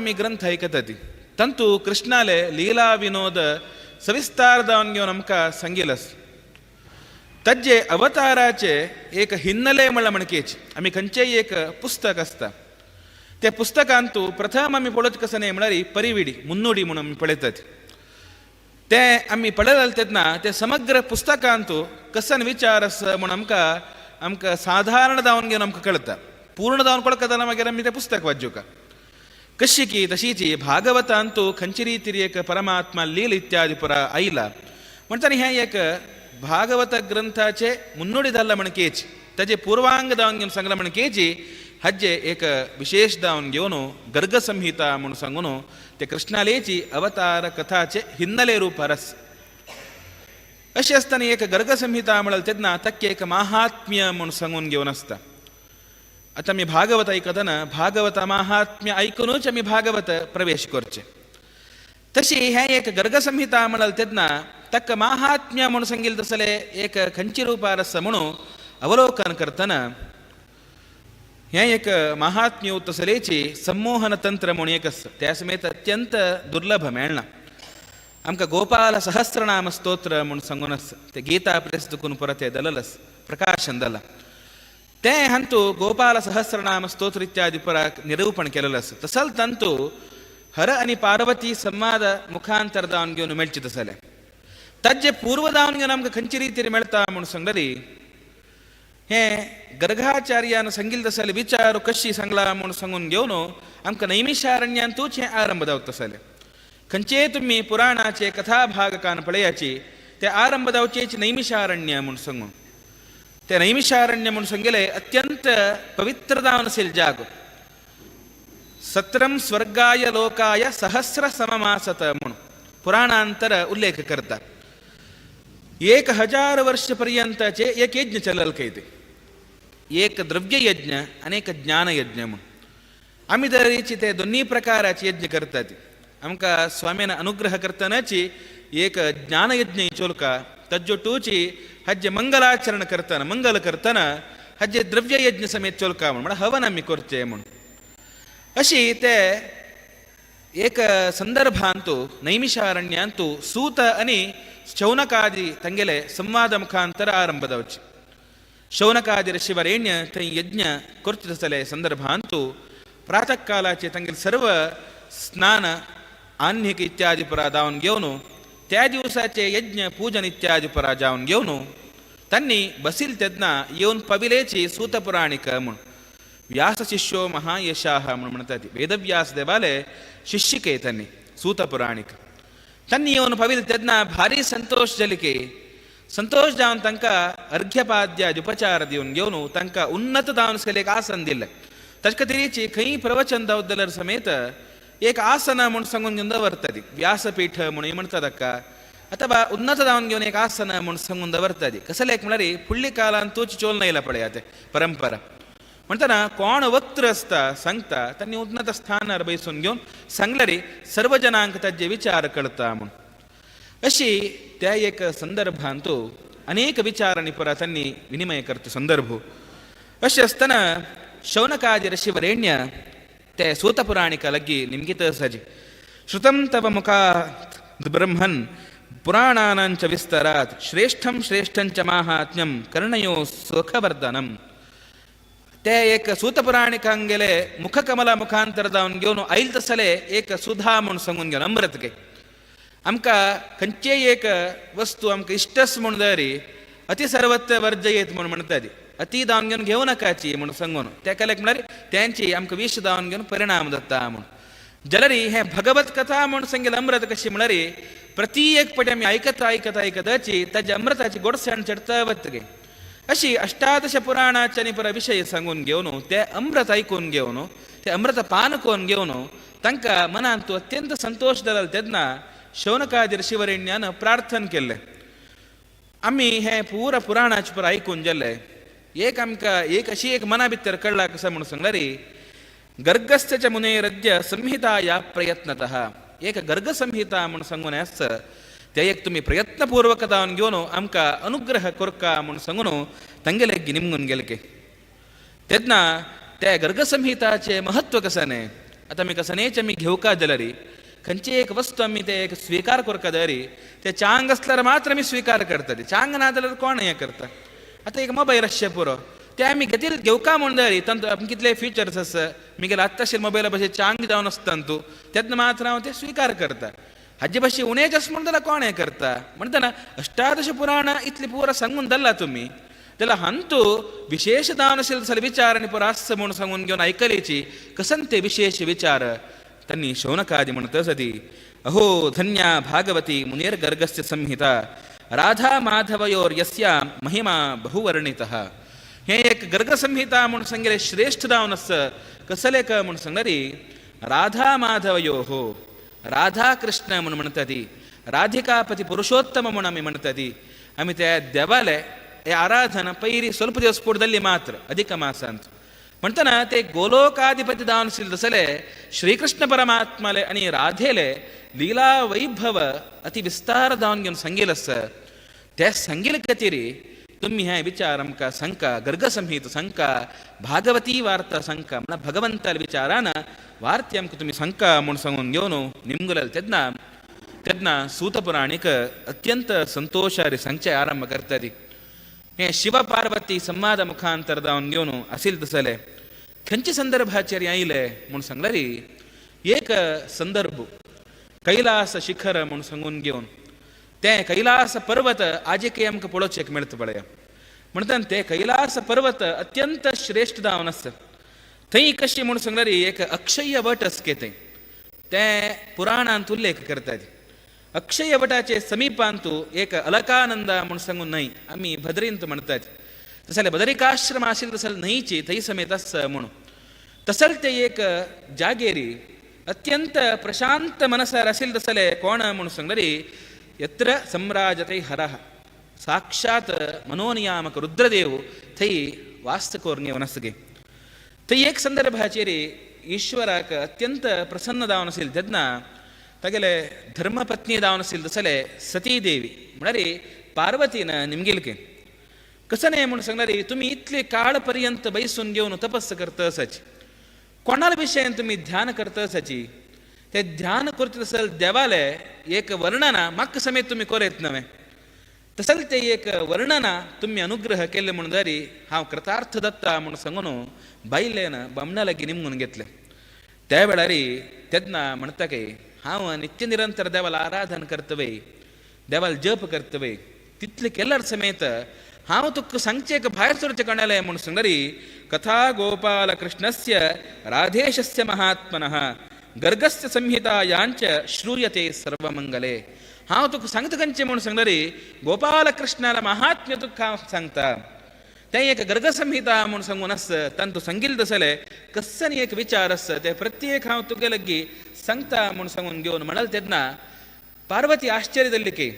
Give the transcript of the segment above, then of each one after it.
आमी ग्रंथ आयकतात तंतू कृष्णाले लीला विनोद सविस्तार जावन घेवन आमकां सांगिल आसा. ताजे अवताराचे एक हिन्नले म्हणल्यार म्हणकेच आमी खंयचेय एक पुस्तक आसता त्या पुस्तकांतू प्रथम आमी पळोवचें कशें न्हय म्हळ्यार परिविडी मुन्नुडी म्हणून आमी पळयतात. तें आमी पळयले तेन्ना ते समग्र पुस्तकांतू कसन विचार आसा म्हूण आमकां आमकां साधारण जावन घेवन आमकां कळटा. पूर्ण जावन कळटा जाल्यार मागीर आमी तें पुस्तक वाचूका. कशी की तशीची भागवतांतू खंयची रितीर एक परमात्मा लील इत्यादी पुरा आयला म्हणटा हें एक भागवत ग्रंथाचे मुन्नुडी जाल्ला म्हणकेच ताजे पूर्वांग जावन घेवन सांगला म्हणकेची हाजे एक विशेष जावन घेवन गर्ग संहिता म्हूण सांगून ते कृष्णालेची अवतार कथाचे हिन्नले रूप रस. अशें आसतना एक गर्ग संहिता म्हणल तेन्ना ताका एक माहात्म्य म्हूण सांगून घेवन आसता. आतां आमी भागवत आयकतना भागवत माहात्म्य आयकुनूच आमी भागवत प्रवेश करचे. तशी हें एक गर्ग संहिता म्हणल तेन्ना ताका माहात्म्य म्हूण सांगिल्लें तसलें एक खंयची रुपार आसा म्हणून अवलोकन करतना हें एक महात्म्य तसलेची संमोहन तंत्र म्हूण एक आसा. त्या समेत अत्यंत दुर्लभ मेळना. आमकां गोपाल सहस्रनाम स्तोत्र म्हूण सांगून आसा तें गीता प्रेस दुकून परत हें दलल आसा प्रकाशन दलां तें हांतू गोपाल सहस्रनाम स्तोत्र इत्यादी पराक निरूपण केलेलें आसा. तसल तांतू हर आनी पार्वती संवाद मुखांतर जावन घेवन मेळचे तसलें ताजे पूर्व जावन घेवन आमकां खंयची रितीर मेळटा म्हूण सांगली हें गर्गाचार्यान सांगिल्लें तसलें विचार कशी सांगला म्हूण सांगून घेवन आमकां नैमिषारण्यांतूच हें आरंभ जावता तसलें. खंयचेय तुमी पुराणाचे कथाभागकान पळयाची ते आरंभ जावचेच नैमिषारण्य म्हूण सांगून ते नैमिषारण्य म्हूण सांगिल्लें अत्यंत पवित्र जावन आशिल्लें जागो. सत्रम स्वर्गाय लोकाय सहस्र सममासत म्हूण पुराणांतर उल्लेख करता. 1000 वर्ष पर्यंताचे एक यज्ञ चलल खंय ते एक द्रव्य यज्ञ आनी एक ज्ञान यज्ञ म्हूण आमी दरेची ते दोन्ही प्रकाराचे यज्ञ करतात. आमकां स्वामीन अनुग्रह करतनाची एक ज्ञानयज्ञ चोलका तज्जोटूची हज्जे मंगलाचरण करतना मंगल करतना हज्जे द्रव्य यज्ञ समेत चोलका म्हूण म्हळ्यार हवन आमी करचे म्हूण. अशी ते एक संदर्भांतू नैमिषारण्यांतू सूत आनी शौनकादी ತಂಗೆಲೆ ಸಂವಾದ ಮುಖಾಂತರ ಆರಂಭ जावची. शौनकादी ऋषिवरेण्य थंय यज्ञ करतले संदर्भांतू प्रातः कालाचे तांगेले सर्व स्नान आन्हिक इत्यादी परा जावन घेवन त्या दिवसाचे यज्ञ पूजन इत्यादी परा जावन घेवन तांणी बसील तेन्ना येवन पविलेची सूतपुराणिक म्हूण व्यास शिष्यो महायशाह म्हूण म्हणटात. वेदव्यास देवाले शिष्यके तांणी सूतपुराणिक तांणी येवन पविल तेन्ना भारी संतोश जाली. संतोश जावन तांकां अर्घ्यपाद्यादी उपचार दिवन घेवन तांकां उन्नत जावन आसलें एक आसन दिलें. ताचे खातीरची खंय प्रवचन जावत जाल्यार समेत एक आसन म्हूण सांगून घेवन दवरताली व्यासपीठ म्हणून म्हणटा ताका अथवा उन्नत जावन घेवन एक आसन म्हूण सांगून दवरताली. कसलें एक म्हळ्यार फुडल्या काळान तूच चोल येयला पळय तें परंपरा म्हणटना कोण वक्तृ आसता सांगता तांणी उन्नत स्थानार बैसून घेवन सांगल्यार सर्व जनांक ताजे विचार कळटा म्हूण. अशी त्या एक संदर्भांतू अनेक विचारांनी परा तांणी विनिमय करता संदर्भ. अशें आसतना शौनकादी ऋषिवरेण्य ते सूतपुराणिका लग्गी निमगित आसाची श्रुतं तव मुखात् ब्रह्मन् पुराणानांच विस्तरात् श्रेष्ठं श्रेष्ठंच माहात्म्यं कर्णयो सुखवर्धनम्. ते एक सूतपुराणिकांगेले मुखकमला मुखांतर जावन घेवन आयल तसले एक सुधा म्हूण सांगून घेवन अमृत गे आमकां खंयचेय एक वस्तू आमकां इश्टस म्हूण जाय अति सर्वत्र वर्जयेत म्हूण म्हणटात. अति जावन घेवन घेवं नाकाची म्हूण सांगून तेका एक म्हळ्यार तेंची आमकां विश जावन घेवन परिणाम जाता म्हूण. जाल्यार हें भगवत कथा म्हूण सांगेलें अमृत कशी म्हळ्यार प्रति एक पटी आमी आयकता आयकता आयकताची ताज्या अमृताची गोडसाण चडता वतगे. अशी अष्टादश पुराणाचे आनी परा विशय सांगून घेवन ते अमृत आयकून घेवन ते अमृत पान करून घेवन तांकां मनांत अत्यंत संतोश जालो. तेन्ना शौनकादी ऋषिवरेण्यान प्रार्थन केल्लें आमी हें पुरा पुराणाचे पुरा आयकून जालें एक आमकां एक अशी एक मना भितर कळ्ळा कसं म्हणून सांगल्यार गर्गस्य च मुनेरद्य संहिताया प्रयत्नतः एक गर्ग संहिता म्हूण सांगून आसा ते एक तुमी प्रयत्नपूर्वक जावन घेवन आमकां अनुग्रह करका म्हूण सांगून तांगेले निमगून गेले. तेन्ना त्या गर्ग संहिताचें महत्व कसं न्हय. आतां आमी कसनेच आमी घेवका जाल्यार खंयची एक वस्तू आमी ते एक स्विकार करता जाल्यार ते चांग आसल्यार मात्र आमी स्विकार करता, चांग ना जाल्यार कोण हें करता. आतां एक मोबायल आसचें पुरो, ते आमी घेतील घेवका म्हूण जाल्यार तांतूत आमकां कितले फिचर्स आसा, मिगेले आत्ताशे मोबायला भाशेन चांग जावन आसता तूं तेन्ना मात्र हांव ते स्विकार करता. हाजे भाशेन उणेच आसा म्हूण जाल्यार कोण हें करता. म्हणटना अष्टादश पुराणां इतली पुरो सांगून धरला तुमी जाल्यार हांतू विशेश जावन आशिल्ले जाल्यार विचार आनी पुरो आसा म्हूण सांगून घेवन आयकलेची कसन ते विशेश विचार त्यांनी शौनकादी म्हणत सती अहो धन्या भागवती मुनेर गर्गस्य संहिता राधा माधवयोर यस्या महिमा बहुवर्णितः. हें एक गर्गसंहिता म्हूण सांगिल्लें श्रेश्ठ जावन आसा. कसलें क म्हूण सांगल्यार राधा माधवयोः, राधा कृष्ण म्हूण म्हणटा ती, राधिकापती पुरुषोत्तम म्हूण आमी म्हणटा ती. आमी त्या देवाले हे आराधना पयली ಸ್ವಲ್ಪ दिवस पुढदल्ली मात्र अधिक मासांत म्हणटना ते गोलोकाधिपती जावन आशिल्ले तसले श्रीकृष्ण परमात्माले आनी राधेले लीला वैभव अति विस्तार जावन घेवन सांगिल्लें आसा. ते सांगिल्ले खातीर तुमी हे विचार आमकां सांगका, गर्गसंहित सांगका, भागवती वार्ता सांगका, म्हणल्यार भगवंताल्या विचारान वार्ते आमकां तुमी सांगका म्हूण सांगून घेवन निमगुलेल. तेन्ना तेन्ना सूतपुराणीक अत्यंत संतोशारी सांगचे आरंभ करता ती. हे शिव पार्वती संवाद मुखांतर जावन घेवन आशिल्ले तसले खंयच्या संदर्भाचेर आयले म्हूण सांगल्यार एक संदर्भ कैलास शिखर म्हूण सांगून घेवन तें कैलास पर्वत आजिकय आमकां पळोवचेक मेळटा पळया. म्हणटा ते कैलास पर्वत अत्यंत श्रेश्ठ जावन आसा. थंय कशी म्हूण सांगल्यार एक अक्षय वट आसके थंय तें पुराणांत उल्लेख करतात. अक्षय वटाचे समीपांतू एक अलकानंद म्हूण सांगून न्हंय आमी भद्रींत म्हणटात, तशें जाल्यार बदरिकाश्रम आशिल्लें तशें न्हंयची थंय समेत आसा म्हणून. तसलें ते एक जागेरी अत्यंत प्रशांत मनसार आशिल्लें तसलें कोण म्हूण सांगल्यार यत्र सम्राजते हरः साक्षात मनोनियामक रुद्रदेव थंय वास करून येवन आसगे. थंय एक संदर्भाचेर ईश्वराक अत्यंत प्रसन्न जावन आशिल्लें तेन्ना तागेले धर्मपत्नी जावन आशिल्लें तसलें सती देवी म्हळ्यार पार्वतीन निमगिलके कसं न्हय म्हूण सांगल्यार तुमी इतले काळ पर्यंत बैसून घेवन तपस्स करता आसाची, कोणाल विशयान तुमी ध्यान करता आसाची, ते ध्यान करता तसल देवाले एक वर्णना म्हाका समेत तुमी कोरेत नवें तसल ते एक वर्णना तुमी अनुग्रह केल्ले म्हूण जारी हांव कृतार्थ दत्ता म्हूण सांगून बायलेन बामणा लागीं निमगून घेतलें. त्या वेळार तेन्ना म्हणटा की हांव नित्य निरंतर देवाला आराधन करतवे, देवाला जप करतवे, तितले केल्यार समेत हांव तुका सांगचें भायर सरचें कणालें म्हूण सांगल्यार कथा गोपाल कृष्णस्य राधेशस्य महात्मनः गर्गस्य संहितायांच श्रूयते सर्वमंगले. हांव तुका सांगता खंयचें म्हूण सांगल्यार गोपालकृष्णाला महात्म्य तुका हांव सांगता. तें एक गर्गसंहिता म्हूण सांगून आसा, तांतू सांगिल्लें तसलें कस्सन एक विचार आसा ते प्रत्येक हांव तुगे लागीं सांगता म्हूण सांगून घेवन म्हणाल. तेन्ना पार्वती आश्चर्य जाल्ली की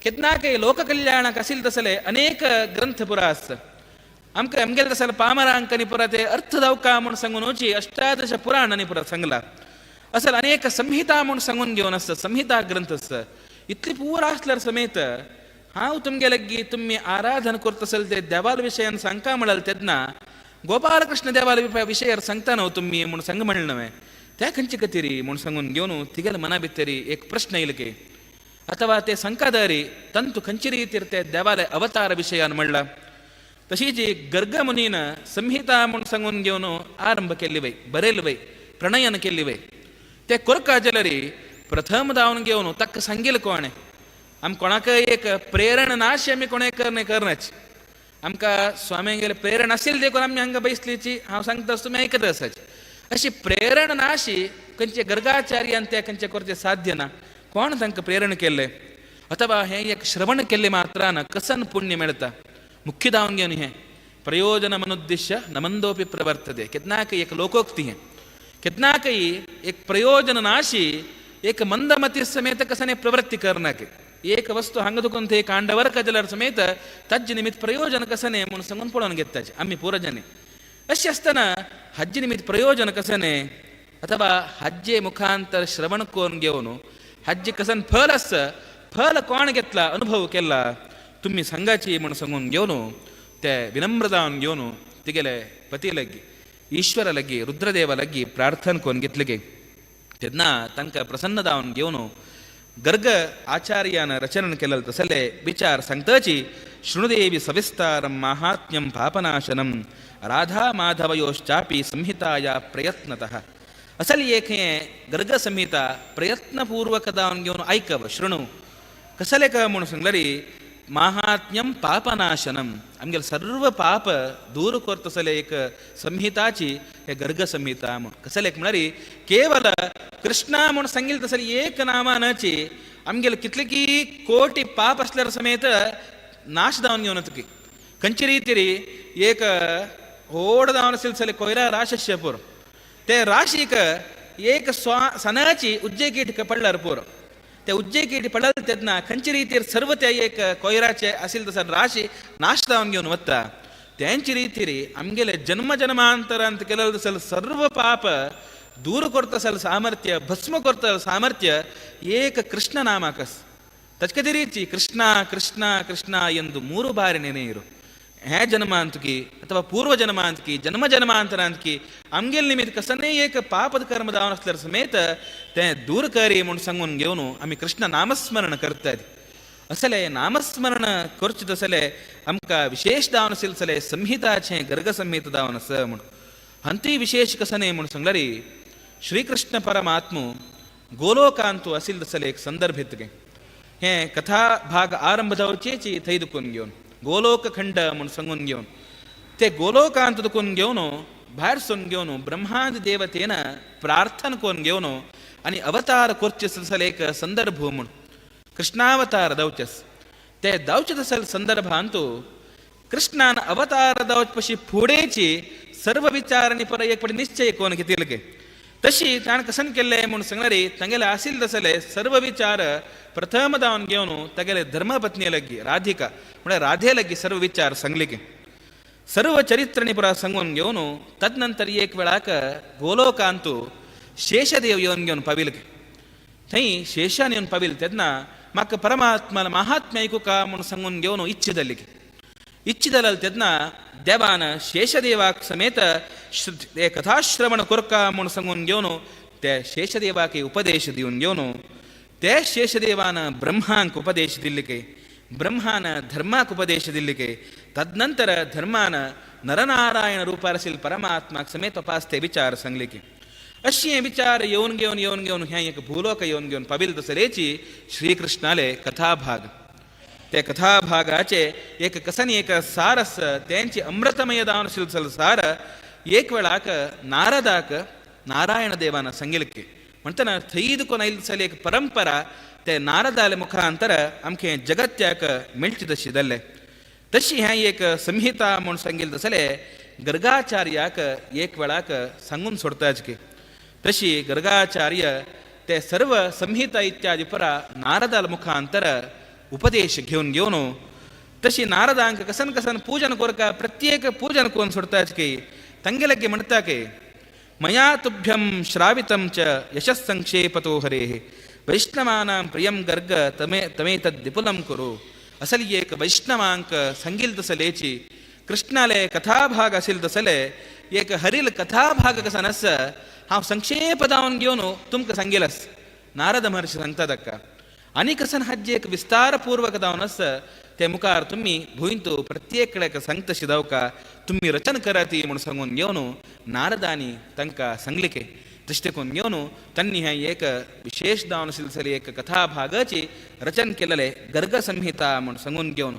केन्ना लोककल्याणाक आशिल्लें तसले अनेक ग्रंथ पुरा आसा आमकां आमगेले तसले पामरांकांनी पुरा ते अर्थ जावका म्हूण सांगून वची अष्टादश पुराणांनी पुरा सांगला असल अनेक संहिता म्हूण सांगून घेवन आसा, संहिता ग्रंथ आसा. इतली पुरा आसल्यार समेत हांव तुमगे लागीं तुमी आराधन करता आसल ते देवाल विशयान सांगका म्हणाल तेन्ना गोपालकृष्ण देवाल विशयार सांगता न्हू तुमी म्हूण सांग म्हणलें न्हय त्या खंयचे खातीर म्हूण सांगून घेवन तिगेले मना भितर एक प्रश्न येयलो की अथवा ते संकादारी तंतु खंयचे रितीर ते देवाले अवतार विशयान म्हणला. तशीच गर्गमुनीन संहिता म्हूण सांगून घेवन आरंभ केल्ली वय, बरयली वय, प्रणयन केल्ली वय. ते कोरका जाल्यार प्रथम धावन घेवन ताका सांगिल्लें कोणें आम कोणाकय एक प्रेरणा नाशी आमी कोणें करणे करनाची आमकां स्वाम्यांगेले प्रेरणा आशिल्ली देखून आमी हांगा बैसलीची हांव सांगता तुमी आयकत आसाची. अशी प्रेरणा नाशी खंयचे गर्गाचार्यान ते खंयचे करचें साध्य ना. कोण तांकां प्रेरणा केल्लें अथवा हें एक श्रवण केल्लें मात्रान कसन पुण्य मेळटा. मुख्य धावन घेवन हें प्रयोजनमनुद्दिश्य नमंदोपि प्रवर्तते केन्नाकय एक लोकोक्ती हें केन्नाकय एक प्रयोजन नाशी एक मंदमती समेत कसने प्रवृत्ती करनाके एक वस्तू हांगा दुखून थंय कांडवर जाल्यार समेत ताजे निमित्त प्रयोजन कसने म्हूण सांगून पळोवन घेताचे आमी पुरजने. अशें आसतना हाजे निमित्त प्रयोजन कसने अथवा हाजे मुखांतर श्रवण करून घेवन हाजे कसन फल आसा फल कोण घेतला अनुभव केला तुमी सांगाची म्हूण सांगून घेवन ते विनम्र जावन घेवन तिगेले पती लागीं ईश्वरा लागीं, रुद्रदेवा लागीं प्रार्थना करून घेतली. तेन्ना तांकां प्रसन्न जावन घेवन गर्ग आचार्यान रचना केलें तसले विचार सांगताची, शृणुदेवी सविस्तारं माहात्म्यं पापनाशनं राधा माधवयोश्चापि संहिताया प्रयत्नतः. असल एक हें गर्ग संहिता प्रयत्नपूर्वक जावन घेवन आयकप, शृणु कसले काय म्हणून सांगल्यार माहात्म्यं पापनाशनं, आमगेले सर्व पाप दूर करतसले एक संहिताची हे गर्ग संहिता म्हूण. कसले म्हळ्यार केवल कृष्णा म्हूण सांगिल्लें तसले एक नामानाची आमगेले कितले की कोटी पाप आसल्यार समेत नाश जावन घेवन तुकी. खंयचे रितीरी एक व्हड जावन आशिल्ले कोयरा राशस्य पुरो, ते राशीक एक स्वा सणाची उज्जेकीट पडल्यार पुरो, ते उज्जेकीट पडल तेन्ना खंयचे रितीर सर्व ते एक कोयराचे आशिल्ले तसो राशी नाश जावन घेवन वता. तेंचे रितीर आमगेले जन्म जन्मांतरांत केलें तसले सर्व पाप दूर करता सामर्थ्य, भस्म करता सामर्थ्य एक कृष्ण नामाकस. ताचे खातीरची कृष्ण कृष्ण कृष्ण ಎಂದು ಮೂರು ಬಾರಿ ನೆನೆಯಿರು. हे जन्मांतकी ಅಥವಾ ಪೂರ್ವ ಜನ್ಮಾಂತಕಿ ಜನ್ಮ ಜನ್ಮಾಂತರಾಂತಕಿ आमगेले निमित्त कसने एक पापद कर्म जावन आसल्यार समेत तें दूर करी म्हूण सांगून घेवन आमी कृष्ण नामस्मरण करतात. असले नामस्मरण करचे तसले आमकां विशेष जावन आशिल्ले संहिताचें गर्ग संहिता जावन आसा म्हूण. हंती विशेष कसने म्हूण सांगल्यार श्रीकृष्ण परमात्मू गोलोकांतू आशिल्ले तसले एक संदर्भ येतगे. हें कथा भाग आरंभ जावचेची थंय दुखून घेवन गोलोकखंड म्हूण सांगून घेवन ते गोलोकांत दुखून घेवन भायर सून घेवन ब्रह्माद देवतेन प्रार्थना करून घेवन आनी अवतार करचे तसले एक संदर्भ म्हूण कृष्णावतार दावचेस. ते दावचे तसले संदर्भांतू कृष्णान अवतार दावचे पशी फुडेची सर्व विचार आनी पर एक पटी निश्चय कोण घेतिल्ले तशी ताणें कसन केल्लें म्हूण सांगल्यार तांगेले आशिल्ले तसले सर्व विचार प्रथम जावन घेवन तागेले धर्मपत्नी लागीं राधिका म्हळ्यार राधे लागीं सर्व विचार सांगले की सर्व चरित्रणी पुरा सांगून घेवन तदनंतर एक वेळाक गोलोकांतू शेषदेव येवन घेवन पाविल. थंय शेषान येवन पाविल तेन्ना म्हाका परमात्मा महात्म्य आयकुका म्हूण सांगून घेवन इच्छा जाली. इच्छा जाली तेन्ना देवान शेषदेवाक समेत ते कथाश्रवण कोरका म्हूण सांगून घेवन ते शेषदेवाक उपदेश दिवन घेवन ते शेषदेवान ब्रह्मांक उपदेश दिल्ले, ब्रह्मान धर्माक उपदेश दिल्ले. तदनंतर धर्मान नरनारायण रूपार आशिल्ले परमात्माक समेत उपासते विचार सांगले की अशी विचार येवन घेवन येवन घेवन हें एक भूलोक येवन घेवन पाविल तसलेची श्रीकृष्णाले कथाभाग. ते कथाभागाचे एक कसन एक सारस तेंची अमृतमय दावन आशिल्लो सार एक वेळाक नारदाक नारायण देवान सांगिल्ले म्हणटना थंय दुकोन आयिल्ली तसली एक परंपरा ते नारदाले मुखांतर आमके जगत्याक मेळची तशी जाल्ले. तशी हें एक संहिता म्हूण सांगिल्लें तसले गर्गाचार्याक एक वेळाक सांगून सोडताच की तशी गर्गाचार्य ते सर्व संहिता इत्यादी परा नारदाल मुखांतर उपदेश घेवन घेवन तशी नारदांक कसन कसन पूजन कोरका प्रत्येक पूजन कोन सोडताच की तांगेले म्हणटा की मया तुभ्यं श्रावितं च यशस्संक्षेपतो हरेः वैष्णवानां प्रियं गर्ग तमे तमे तद्विपुलं कुरु. असल एक वैष्णवांक सांगिल तसलेची कृष्णाले कथाभाग आशिल्ले तसले एक हरील कथाभाग कसा नस हांव संक्षेप जावन घेवन तुमकां सांगिलस नारद महर्षी सांगता ताका. आनी कसन हाजे एक विस्तारपूर्वक जावन आस ते मुखार तुमी भुंयतू प्रत्येक कडेन सांगता शिदवका तुमी रचन कराती म्हूण सांगून घेवन नारदानी तांकां सांगले के तशें देखून घेवन तांणी हें एक विशेष जावन आशिल्ले एक कथाभागाची रचन केलेले गर्ग संहिता म्हूण सांगून घेवन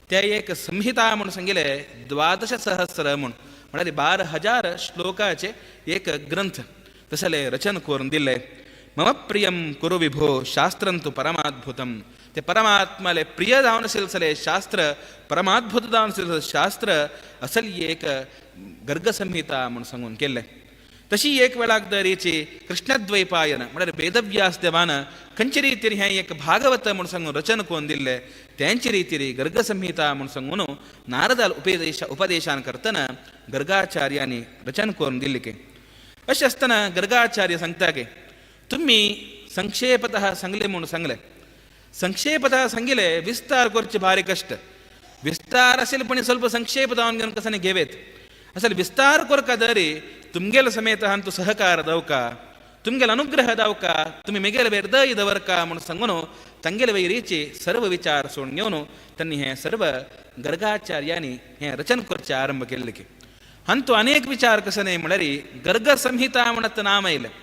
ते एक संहिता म्हूण सांगिल्ले 12,000 म्हूण म्हळ्यार 12,000 श्लोकाचे एक ग्रंथ तसले रचन करून दिले. मम प्रियं कुरु विभो शास्त्रं तु परमाद्भुतं. ते परमात्माले प्रिय जावन आशिल्ले शास्त्र परमाद्भुत जावन आशिल्ले शास्त्र असल एक गर्ग संहिता म्हूण सांगून केल्लें. तशी एक वेळाक दरीची कृष्णद्वैपायन म्हळ्यार वेदव्यास देवान खंयचे रितीर हें एक भागवत म्हूण सांगून रचन करून दिल्लें तेंचे रितीर गर्ग संहिता म्हूण सांगून नारदाल उपदेशान करतना गर्गाचार्यांनी रचन करून दिल्ली की. अशें आसतना गर्गाचार्य सांगता की तुमी संक्षेपतः सांगले म्हूण सांगले, संक्षेपतः सांगिले विस्तार करचे भारी कश्ट, विस्तार आशिल्ले पण ಸ್ವಲ್ಪ संक्षेप जावन घेवन कसं घेवेत. ಅಸಲು ವಿಸ್ತಾರ ಕೊರಕದರಿ ತುಮ್ಗೆಲ ಸಮೇತ ಅಂತೂ ಸಹಕಾರ ದೌಕ ತುಮ್ಗೆಲ ಅನುಗ್ರಹ ದೌಕ ತುಮಿ ಮಿಗೆಲ ಬೇರ್ದ ಇದವರ್ಕ ಮುಣ ಸಂಗನು ತಂಗೆಲ ವೈ ರೀಚಿ ಸರ್ವ ವಿಚಾರ ಸೋಣ್ಯೋನು ತನ್ನಿ ಹೇ ಸರ್ವ ಗರ್ಗಾಚಾರ್ಯಾನಿ ಹೇ ರಚನ ಕೊರ್ಚೆ ಆರಂಭ ಕೆಲ್ಲಕ್ಕೆ. ಅಂತೂ ಅನೇಕ ವಿಚಾರ ಕಸನೆ म्हणरी गर्ग संहिता म्हणत नाम येयलें.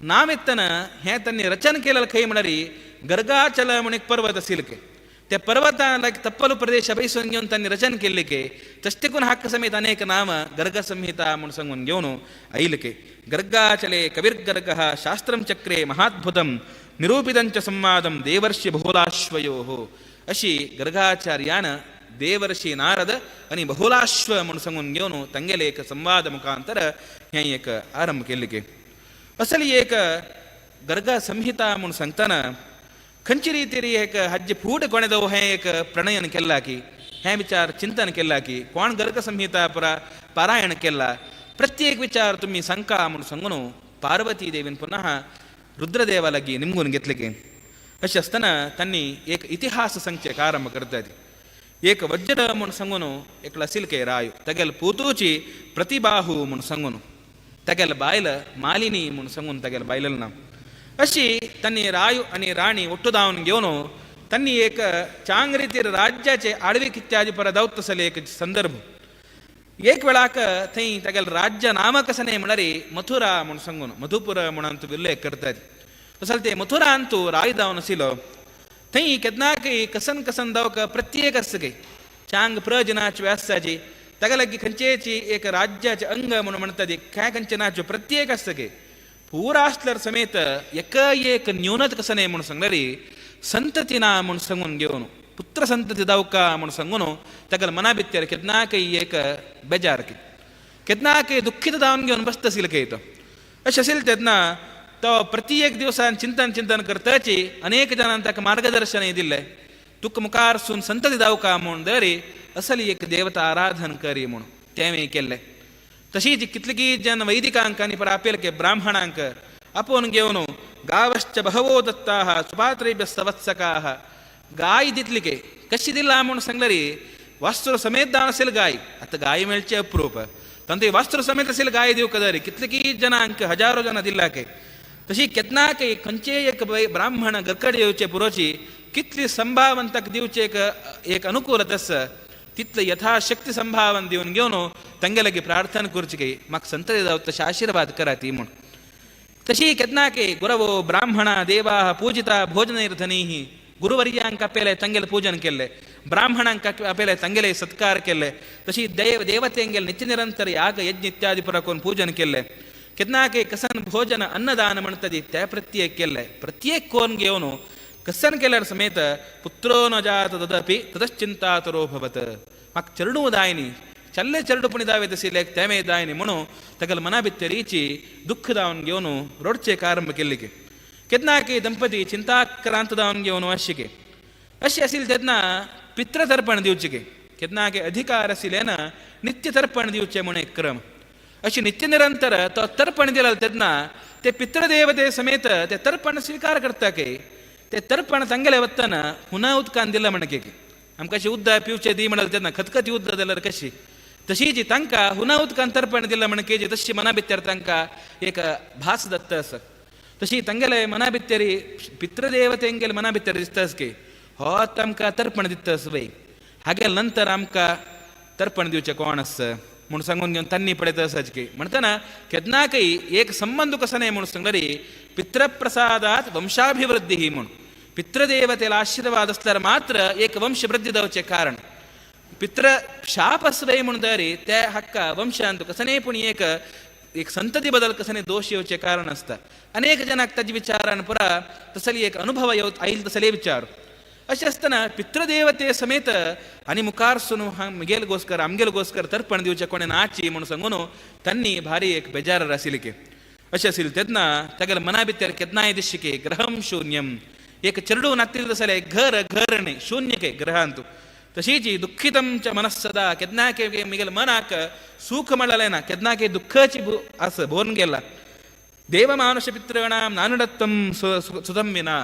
नाम येतना हें तांणी रचन केलें खंय म्हणरी गर्गाचल म्हण एक पर्वत आशिल्लें त्या पर्वता लायक तप्पल प्रदेश बैसून घेवन तांणी रचन केल्लें तशें देखून हाका समेत अनेक नाम गर्ग संहिता म्हूण सांगून घेवन आयिल्लें. गर्गाचले कविर्गर्गः शास्त्रं चक्रे महाद्भुतं निरूपितंच संवादं देवर्षि बहुलाश्वयोः अशी गर्गाचार्यान देवर्षी नारद आनी बहुलाश्व म्हूण सांगून घेवन तांगेले एक संवाद मुखांतर हें एक आरंभ केल्लें. असली एक गर्ग संहिता म्हूण सांगतना खंयची रितीरी एक हाजे फूट कोणें हें एक प्रणयन केला की हें विचार चिंतन केला की कोण गर्ग संहिता परा पारायण केला प्रत्येक विचार तुमी सांगका म्हूण सांगून पार्वती देवीन पुनः रुद्रदेवा लागीं निमगून घेतले की. अशें आसतना तांणी एक इतिहास सांगचें आरंभ करतात. एक वज्र म्हूण सांगून एकलो आशिल्ले राय तागेले पुतूची प्रतिबाहू म्हूण सांगून तागेले बायल मालिनी म्हूण सांगून तागेले बायलें नांव. अशी तांणी राय आनी राणी ಒಟ್ಟು दावन घेवन तांणी एक चांग रितीर राज्याचे आडवीक इत्यादी पर दावत आसले एक संदर्भ. एक वेळाक थंय तागेले राज्य नाम कशें न्हय म्हणल्यार मथुरा म्हूण सांगून मधुपुर म्हणून उल्लेख करतात. तसो ते मथुरांतू राय जावन आशिल्लो थंय केन्नाकय कसन कसन दावक प्रत्येक आसता की चांग प्रज नाच आसताची ताका लागीं खंयचेची एक राज्याचे अंग म्हणून म्हणटा ती काय खंयचे नाच प्रत्येक आसता की पुरा आसल्यार समेत एक एक न्यूनत कसं न्हय म्हूण सांगल्यार संतती ना म्हूण सांगून घेवन पुत्र संतती दावका म्हूण सांगून ताका मना भितर केन्नाकय एक बेजार की केन्नाकय दुख्खीत जावन घेवन बसता आशिल्लें की तो. अशें आशिल्लें तेन्ना तो प्रति एक दिवसान चिंतन चिंतन करताची अनेक जाणांक ताका मार्गदर्शनय दिल्लें तुका मुखार सून संतती दावका म्हूण दरी असली एक देवता आराधन करी म्हूण तेंवूय केल्लें. तशीच कितलीं जन वैदिकांक आनी पर आपेल के ब्राह्मणांक आपोवन घेवन गावश्च बहवो दत्ताः सुपात्रेभ्य सवत्सकाः गाय दितली के कशी दिला म्हूण सांगल्यार वास्त्र समेत दान आशिल्लें गाय. आतां गाय मेळचें अप्रूप तांतूं वास्त्र समेत आशिल्लें गाय दिवंक जाय कितलीं जनांक हजारो जनां दिला के. तशी केन्नाकय खंयचेय एक ब्राह्मण घरकडेन येवचे पुरोची कितली संभावन ताका दिवचें एक एक अनुकूल आसा तितले यथाशक्ती संभावन दिवन घेवन तांगे लागीं प्रार्थना करची की म्हाका संतती जावं तशें आशिर्वाद करात म्हूण. तशी केन्नाकय गुरवो ब्राह्मणा देवाः पूजिता भोजनैर्धनैः गुरुवर्यांक आपयले तांगेलें पूजन केल्लें ब्राह्मणांक आपयले तांगेले सत्कार केल्ले तशी देव देवतेंगेले नित्य निरंतर याग यज्ञ इत्यादी पुरा करून पूजन केल्लें. केन्नाकय कसन भोजन अन्नदान म्हणटा ती ते प्रत्येक केल्लें प्रत्येक कोन घेवन कसन केल्यार समेत पुत्रो न जात तदपि ततश्चिंतातरो भवत म्हाका चेडूं दायनी चल्ले चेडू पुणी दावे तशिल्ले तेमे दायनी म्हणून ताका मना भितरीची दुख्ख जावन घेवन रडचें आरंभ केल्ले की. केन्नाकय दंपती चिंताक्रांत जावन घेवन आशिल्ले अशें आशिल्लें तेन्ना पितृतर्पण दिवचें की केन्नाकय अधिकार आशिल्ले ना नित्य तर्पण दिवचें म्हूण एक क्रम. अशें नित्य निरंतर तो तर्पण दिला तेन्ना ते पितृदेवते समेत ते तर्पण स्विकार करता की ते तर्पण तांगेले वतना हुना उदकान दिलां म्हणके की आमकां अशें उदक पिवचें दी म्हणल्यार तेन्ना खतखती उदक जाल्यार कशी तशी जी तांकां हुना उदकान तर्पण दिलां म्हणके जी तशी मना भितर तांकां एक भास दत्त आसा. तशी तांगेले मना भितर पितृदेवतेंगेले मना भितर दिसता की हो आमकां तर्पण दिता आसा पळय हागेले नंतर आमकां तर्पण दिवचें कोण आसा म्हूण सांगून घेवन तांणी पळयता आसाच की म्हणटना केन्नाकय एक संबंद कसो न्हय म्हूण सांगल्यार पितृप्रसादात वंशाभिवृद्धी म्हूण पितृदेवतेला आशीर्वाद आसल्यार मात्र एक वंशवृद्धी जावचें कारण. पितृ शाप आसले म्हूण तरी त्या हाका वंशांत कसनेय पूण एक एक संतती बदल कसने दोश येवचें कारण आसता. अनेक जनांक ताजे विचारान पुरा तसली एक अनुभव येवत आयल तसले विचार. अशें आसतना पितृदेवते समेत आनी मुखार सून म्हगेल गोस्कर आमगेल गोस्कर तर्पण दिवचें कोणें नाची म्हूण सांगून तांणी भारी एक बेजार आशिल्ली की. अशें आशिल्लें तेन्ना तागेले मना भितर केन्नाय दिसचें की ग्रहं शून्यम एक चेडूं नातिल्लें जाल्यार घर घर न्ही शून्य के ग्रहांतू. तशीच दुःखितं च मनस्सदा केन्नाके मिगेल मनाक सुख मेळलें ना केन्नाके दुःखाची आस भोरून गेला. देवमानुष पितॄणां नानुडत्वं सुतम विना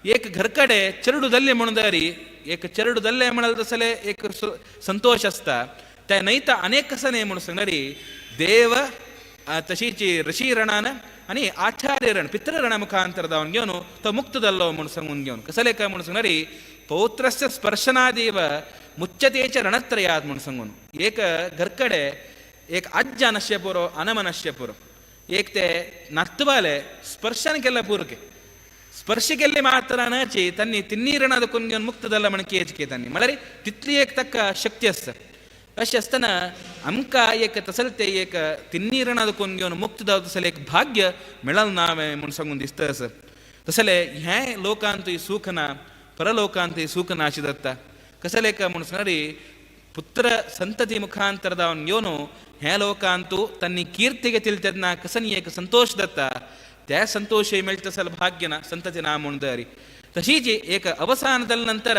एक घरकडे चेडू जाल्लें म्हणून जारी एक चेडू जाल्लें म्हणल्यार तसले एक संतोश आसता. ते न्हयता अनेक कसने म्हणून सांगणारी देव तशीची ऋषी रणान आनी आचार्य रण पितृ मुखांतर जावन घेवन तो मुक्त जाल्लो म्हूण सांगून घेवन कसले काय म्हणून सांगणारी पौत्रस्य स्पर्शनादेव मुच्यतेचे रणत्रयात म्हूण सांगून एक घरकडे एक आज्जा नश्य पुरो अनम नश्य पुरो एक ते नातवाले स्पर्शन केल्ले पुरके स्पर्श केल्ले मात्रानाची त्यांनी तिन्ही ऋणादकून घेवन मुक्त जाल्ला म्हण केच त्यांनी म्हळ्यार तितली एक ताका शक्ती आसता. अशें आसतना आमकां एक तसलें तें एक तिन्ही ऋणादकून घेवन मुक्त जावं तसलें एक भाग्य मेळना ना म्हूण सांगून दिसता आसा. तसलें हें लोकांतूय सूख ना परलोकांतूय सूख ना अशें जाता. कसलें काय म्हूण सांगणारी पुत्र संतती मुखांतर जावन घेवन हें लोकांतू तांणी कीर्ती घेतली तेन्ना कसनी एक संतोश जाता त्या संतोशय मेळटा तसलो भाग्य ना संतती ना म्हूण तरी तशीच एक अवसान जाले नंतर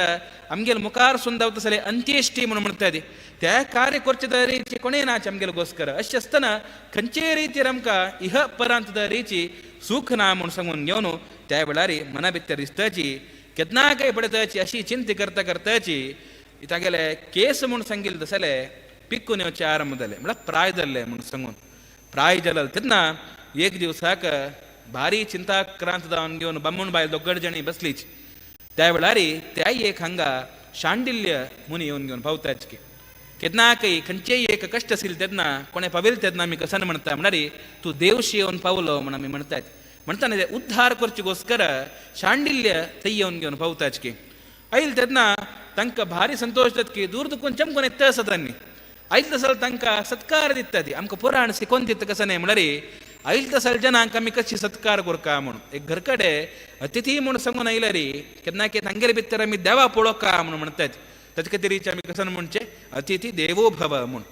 आमगेले मुखार सुंदाव तसले अंत्येष्टी म्हणून म्हणटा ती त्या कार्य करचे तरेची कोणें नाच आमगेले गोस्कर. अशें आसतना खंयचेय रितीर आमकां इह परांत तरेची सूख ना म्हूण सांगून घेवन त्या वेळार मना भितर दिसताची केन्ना काय पडताची अशी चिंता करता करताची तागेले केस म्हूण सांगिल्ले तसले पिकून येवचे आरंभ जाले म्हळ्यार प्राय जाल्ले म्हूण सांगून प्राय जाले तेन्ना एक दिवसाक भारी चिंताक्रांत जावन घेवन बामण बायल दोगड जाणी बसलीच. त्या वेळार त्या एक हांगा शांडिल्य मुनी येवन घेवन पावताच की केन्नाकय खंयचेय एक कश्ट आशिल्ले तेन्ना कोणें पाविल्ले तेन्ना आमी कसन म्हणटा म्हणारी तूं देवशी येवन पावलो म्हण आमी म्हणटात. म्हणटाना ते उद्धार करचे गोस्कर शांडिल्य थंय येवन घेवन पावताच की आयल तेन्ना तांकां भारी संतोश जाता की दूर दुखून चमकून येता आसा तांणी आयल तसल तांकां सत्कार दिता ती आमकां पुराण शिकोवन दिता कसं न्हय म्हळ्यार आयल तसल जनांक आमी कशी सत्कार करका म्हूण एक घर कडेन अतिथी म्हूण सांगून आयल्यार केन्ना के तांगेले भितर आमी देवा पळोवका म्हूण म्हणटात. ताचे खातीर आमी कसं म्हणचें अतिथी देवो भव म्हूण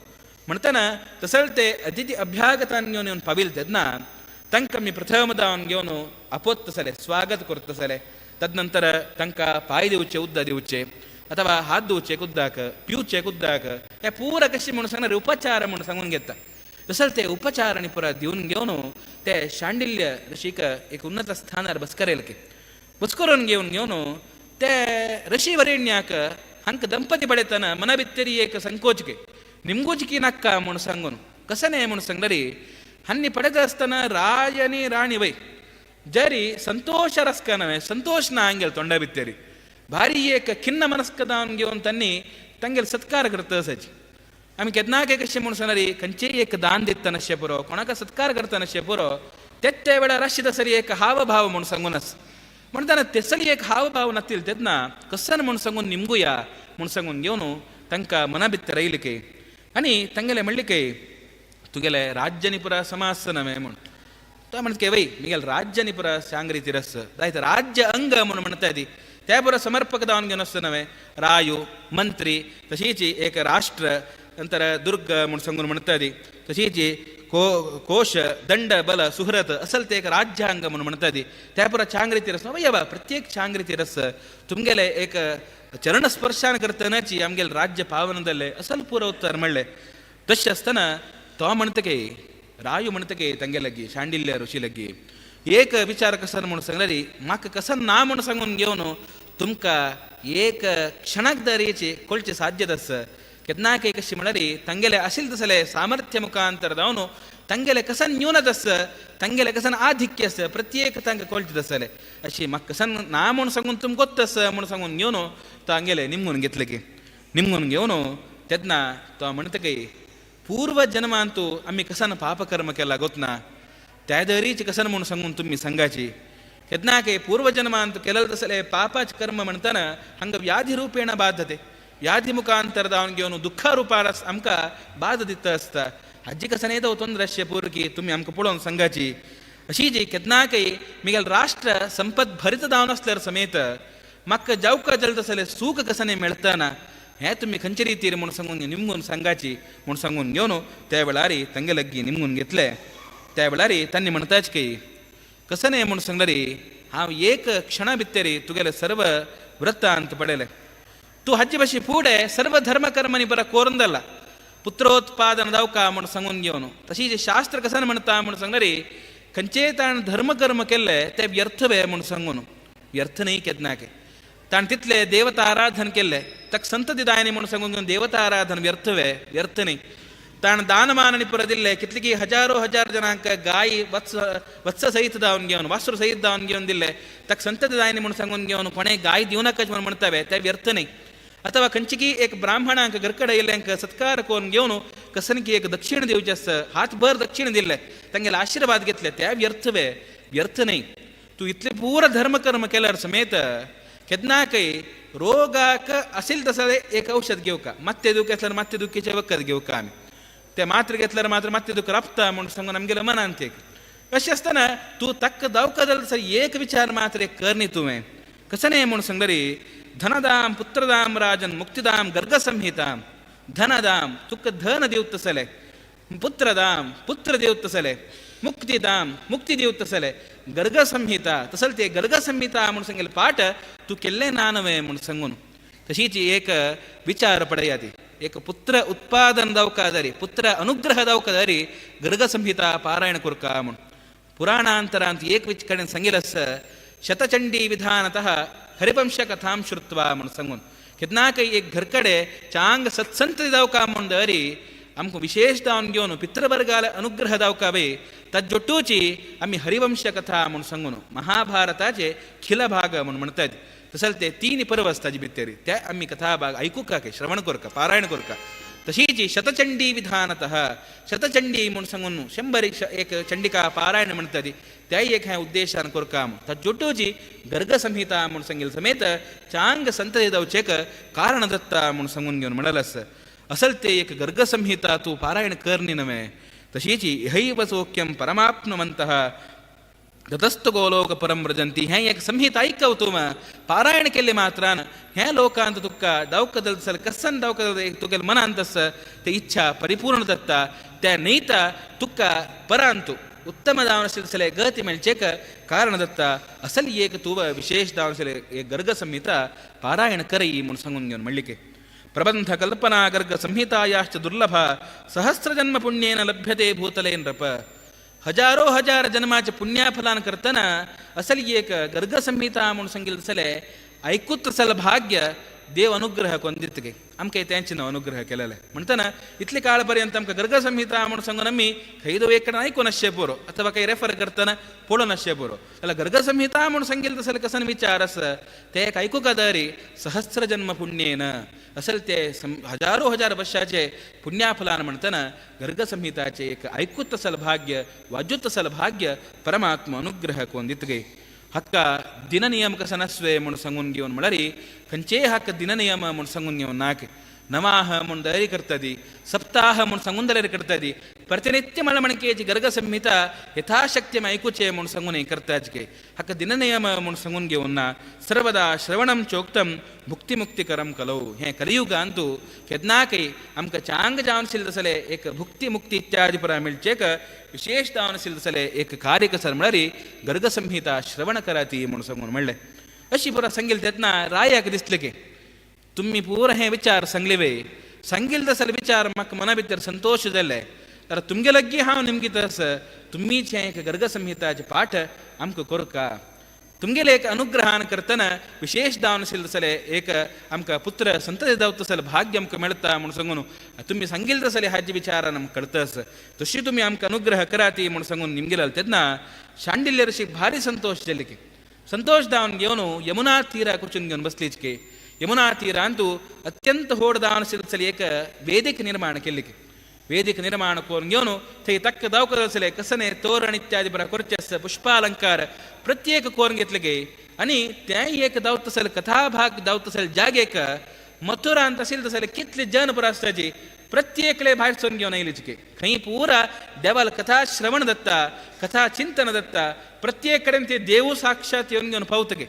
म्हणटना तसल ते अतिथी अभ्यागतान घेवन येवन पाविल्ले तेन्ना तांकां आमी प्रथम दावन घेवन आपोत स्वागत करतसले तदनंतर तांकां पांय दिवचे उद्दा दिवचे अथवा हात धुवचे कुद्दाक पिवचे कुद्दाक हे पुरा कशें म्हणून सांगणार उपचार म्हणून सांगून घेता. तसले ते उपचार आनी पुरा दिवन घेवन ते शांडिल्य ऋषीक एक उन्नत स्थानार बसकरेल की बसकरून घेवन घेवन ते ऋषी वरेण्याक हांकां दंपती पळयतना मना भितरी एक संकोच के निमगोच की नाका म्हूण सांगून कसं न्हय म्हूण सांगणारी हांणी पळयता आसतना राज आनी राणी वय जरी संतोष रस्का संतोष ना हांगेल तोंडा भितरी भारी एक खिन्न मनस्कदावन घेवन तांणी तांगेले सत्कार करता असायची. आमी केन्नाय कशें म्हूण सांगणारी खंयचेय एक दान दिता नाशे पुरो कोणाक सत्कार करता नाशे पुरो तेच त्या वेळार अशें तसली एक हावभाव म्हूण सांगून आस म्हणटाना तेसली एक हावभाव नातील तेन्ना कसन म्हूण सांगून निमगुया म्हूण सांगून घेवन तांकां मना भितर आयले की आनी तांगेले म्हणलें की तुगेले राज्य पुरा समास नवे म्हूण तो म्हणटा की वय मिगेल राज्य पुरा सांग रितीर आस जायत राज्य अंग म्हूण म्हणटा ती त्या पुरा समर्पक जावन घेवन आसता नवें रायू मंत्री तशीच एक राष्ट्र नंतर दुर्ग म्हूण सांगून म्हणटा ती तशीच कोश दंड बल सुहृत असल ते एक राज्यांग म्हूण म्हणटा ती त्या पुरा चांग रितीर आसा वय प्रत्येक चांग रितीर आसा तुमगेले एक चरण स्पर्शान करतनाची आमगेले राज्य पावन जालें असल पुरो उत्तर म्हणलें. तशें आसतना तो म्हणटा की रायू म्हणटा की तांगे लागीं शांडिल्य ऋषी लागीं एक विचार कसन म्हूण सांगल्यार म्हाका कसन ना म्हूण सांगून घेवन तुमकां एक क्षणाक दरेचे कळचें साध्य आसा. केन्ना काय कशें म्हळ्यार तांगेले आशिल्ले तसले सामर्थ्य मुखांतर जावन तांगेले कसन न्यूनत आसा तांगेले कसन आधिक्य आसा प्रत्येक तांकां कळचें आसलें अशी म्हाका कसन ना म्हूण सांगून तुमकां गोत्त आसा म्हूण सांगून घेवन तांगेले निमगून घेतले की निमगून घेवन तेन्ना तो म्हणटा की पूर्व जन्मांतू आमी कसन पापकर्म केला गोतना त्या दरीच कसन म्हूण सांगून तुमी सांगाची केन्ना काय पूर्वजन्मांत केलें तसले पापाच कर्म म्हणटना हांगा व्याधी रुपेण बाधते व्याधी मुखांतर जावन घेवन दुःखा रुपार आमकां बाध दिता आसता. हाजी कसन येता ತೊಂದರೆ अशें पुरकी तुमी आमकां पळोवन सांगाची अशी जी केन्नाकय मिगेल राष्ट्र संपत भरीत जावन आसल्यार समेत म्हाका जावका जालें तसलें सूख कसने मेळतना हें तुमी खंयचे रितीर म्हूण सांगून निमगून सांगाची म्हूण सांगून घेवन त्या वेळार तांगे लागीं निमगून घेतले. त्या वेळार तांणी म्हणटाच की कसं न्हय म्हूण सांगल्यार हांव एक क्षणा भितर तुगेले सर्व वृत्तांत पडयले तूं हाजे भाशेन फुडें सर्व धर्म कर्मांनी बरो कोरून जाला पुत्रोत्पादन जावका म्हूण सांगून घेवन तशी शास्त्र कसन म्हणटा म्हूण सांगल्यार खंयचेय ताणें धर्मकर्म केल्लें तें व्यर्थ वे म्हूण सांगून व्यर्थ न्हय केन्नाक ताणें तितलें देवता आराधन केल्लें ताका संतती दायनी म्हणून सांगून देवता आराधन व्यर्थ वे व्यर्थ न्ही. ताणें दानमान आनी पुरो दिल्लें कितले की हजारो हजार जणांक गाय वत्स वत्स सहित धावन घेवन वासरू सहित धावन घेवन दिल्लें ताका संतती दायनी म्हणून सांगून घेवन कोणें गाय दिवं नाका म्हणून म्हणटा वे तें व्यर्थ न्ही. अथवा खंयची एक ब्राह्मणांक घरकडेन येयल्ल्यांक सत्कार करून घेवन कसनकी एक दक्षिण दिवचें आसता हातभर दक्षिण दिल्लें तांगेले आशिर्वाद घेतले ते व्यर्थ वे व्यर्थ न्ही. तूं इतलें पुरो धर्मकर्म केल्यार समेत केन्नाकय रोगाक असेल तसं एक औषध घेवका मात्ते दुखी आसल्यार मात्ते दुखीचें वखद घेवका आमी ते मात्र घेतल्यार मात्र मात्ते दुख राबता म्हणून सांगून आमगेल्या मनांत एक अशें आसतना तूं ताका दावका जाल्यार सर एक विचार मात्र एक कर न्ही तुवें कसं न्ही म्हणून सांगली धनदाम पुत्रदाम राजन मुक्तिदाम गर्गसंहिताम. धनदाम तुका धन दिवत तसलें, पुत्रदाम पुत्र दिवत तसलें, मुक्तिदाम मुक्ती दिवत तसलें, गर्गसंहिता तसल ते गर्गसंहिता म्हणून सांगेले पाठ तूं केल्लें ना न्हय म्हणून सांगून. तशीच एक विचार पडया ती एक पुत्र उत्पादन जावका जारी पुत्र अनुग्रह जावका जारी गर्गसंहिता पारायण करका म्हूण. पुराणांतरांत एक which कडेन सांगिल्लें आसा शतचंडी विधानतः हरिवंश कथां श्रुत्वा म्हूण सांगून. केन्नाकय एक घरकडे चांग सत्संत जावका म्हूण दरी आमकां विशेष जावन घेवन पितृवर्गाल अनुग्रह जावका बी ताजोटूची आमी हरिवंश कथा म्हूण सांगून महाभारताचे खिल भाग म्हूण म्हणटात. तसले ते तीन पर्व आसता भितर ते आमी कथा भाग आयकुका काय श्रवण करका पारायण करका. तशीच शतचंडी विधानतः शतचंडी म्हूण सांगून 100 एक चंडिका पारायण म्हणटा ती त्याय एक ह्या उद्देशान करका म्हूण. ताजोटूची गर्गसंहिता म्हूण सांगिल्ले समेत चांग संतती जावचेक कारण दत्ता म्हूण सांगून घेवन म्हणलें आसा. असल ते एक गर्गसंहिता तूं पारायण कर न्ही नवें. तशीच इहैव सौख्यं परमाप्नुवन्तः ततस्तु गोलोक परं व्रजन्ति हें एक संहिता आयकव तूं पारायण केल्ले मात्रान हें लोकांत तुका दावकदल सल कसन दावकदल एक तुगेले मनांत आसा ते इच्छा परिपूर्ण जाता त्या न्हयता तुका परांतु उत्तम जावन आशिल्ले गती मेळचेक कारण दत्ता असल एक तूं विशेष जावन आशिल्ले एक गर्ग संहिता पारायण करई म्हूण सांगून घेवन म्हणली. प्रबंध कल्पना गर्ग संहितायाश्च दुर्लभ सहस्रजन्म पुण्येन लभ्यते भूतले नृप. हजारो हजार जन्माचे पुण्याफलान करतना असल एक गर्ग संहिता म्हूण सांगिल्लें तसलें आयकूत तसल भाग्य देव अनुग्रह कोंदितगे आमकां तेंचे नांव अनुग्रह केलेलें म्हणटना इतले काळ पर्यंत आमकां गर्ग संहिता म्हूण सांगून आमी खंय एक कडेन आयकून आसचें पुरो अथवा काही रेफर करतना पळोवन आसचें पुरो. जाल्यार गर्ग संहिता म्हूण सांगिल्लें तसलें कसन विचार आसा ते एक आयकूंक दरी सहस्र जन्म पुण्येन असल ते हजारो हजार वर्षाचे पुण्याफलान म्हणटना गर्ग संहिताचे एक आयकूत तसल भाग्य वाजूत तसल भाग्य परमात्मा अनुग्रह कोण दितगे. हक्का दिननियम कसं नसवे म्हणून सांगून घेवन म्हळ्यार खंयचेय हक्क दिननियम म्हूण सांगून घेवन नाक नवाह म्हूण तयारी करता ती सप्ताह म्हूण सांगून तयारी करता ती प्रतिनित्य म्हळ्यार म्हणकेची गर्ग संहिता यथाशक्ती आयकुचें म्हूण सांगून करताच गे हाका दिननियम म्हूण सांगून घेवन ना. सर्वदा श्रवणम चोक्तम भुक्तिमुक्तिकरम कलौ हें कलियुगांतु केन्नाकय आमकां चांग जावन आशिल्लें तसलें एक भुक्ती मुक्ती इत्यादी परा मेळचेक विशेष जावन आशिल्लें तसलें एक कार्य कसर म्हळ्यार गर्गसंहिता श्रवण कराती म्हूण सांगून म्हणलें. अशी पुरा सांगिल्लें तेन्ना रायाक दिसलें की तुमी पुरा हे विचार सांगले वे सांगिल्ले तसले विचार म्हाका मना भितर संतोश जाले तर तुमगे लागीं हांव नेमकी तस तुमीच हें एक गर्गसंहिताचे पाठ आमकां करका तुमगेले एक अनुग्रहान करतना विशेष जावन आशिल्लें तसलें एक आमकां पुत्र संतती जावता तसलें भाग्य आमकां मेळटा म्हूण सांगून तुमी सांगिल्लें तसलें हाजे विचारान आमकां कळटा तशी तुमी आमकां अनुग्रह कराती म्हूण सांगून निमगेले तेन्ना शांडिल्य ऋषीक भारी संतोष जाले की संतोष जावन घेवन यमुना तीराक वचून घेवन बसलीच की यमुना तीरांतु अत्यंत होड जावन आशिल्लें एक वेदिक निर्माण केल्ली की वेदिक निर्माण करून घेवन थंय तक्क दावकत आसले कसने तोरण इत्यादी बरा करचे आसता पुष्पालंकार प्रत्येक करून घेतले गे आनी तें एक दावत आसले कथाभाग दावत आसले जागेक मथुरांत आशिल्ले तसले कितले जन पुरा आसताची प्रत्येकले भायर सरून घेवन आयली की खंय पुरा देवाल कथा श्रवण दत्ता कथा चिंतन दत्ता प्रत्येक कडेन ते देव साक्षात येवन घेवन पावतगे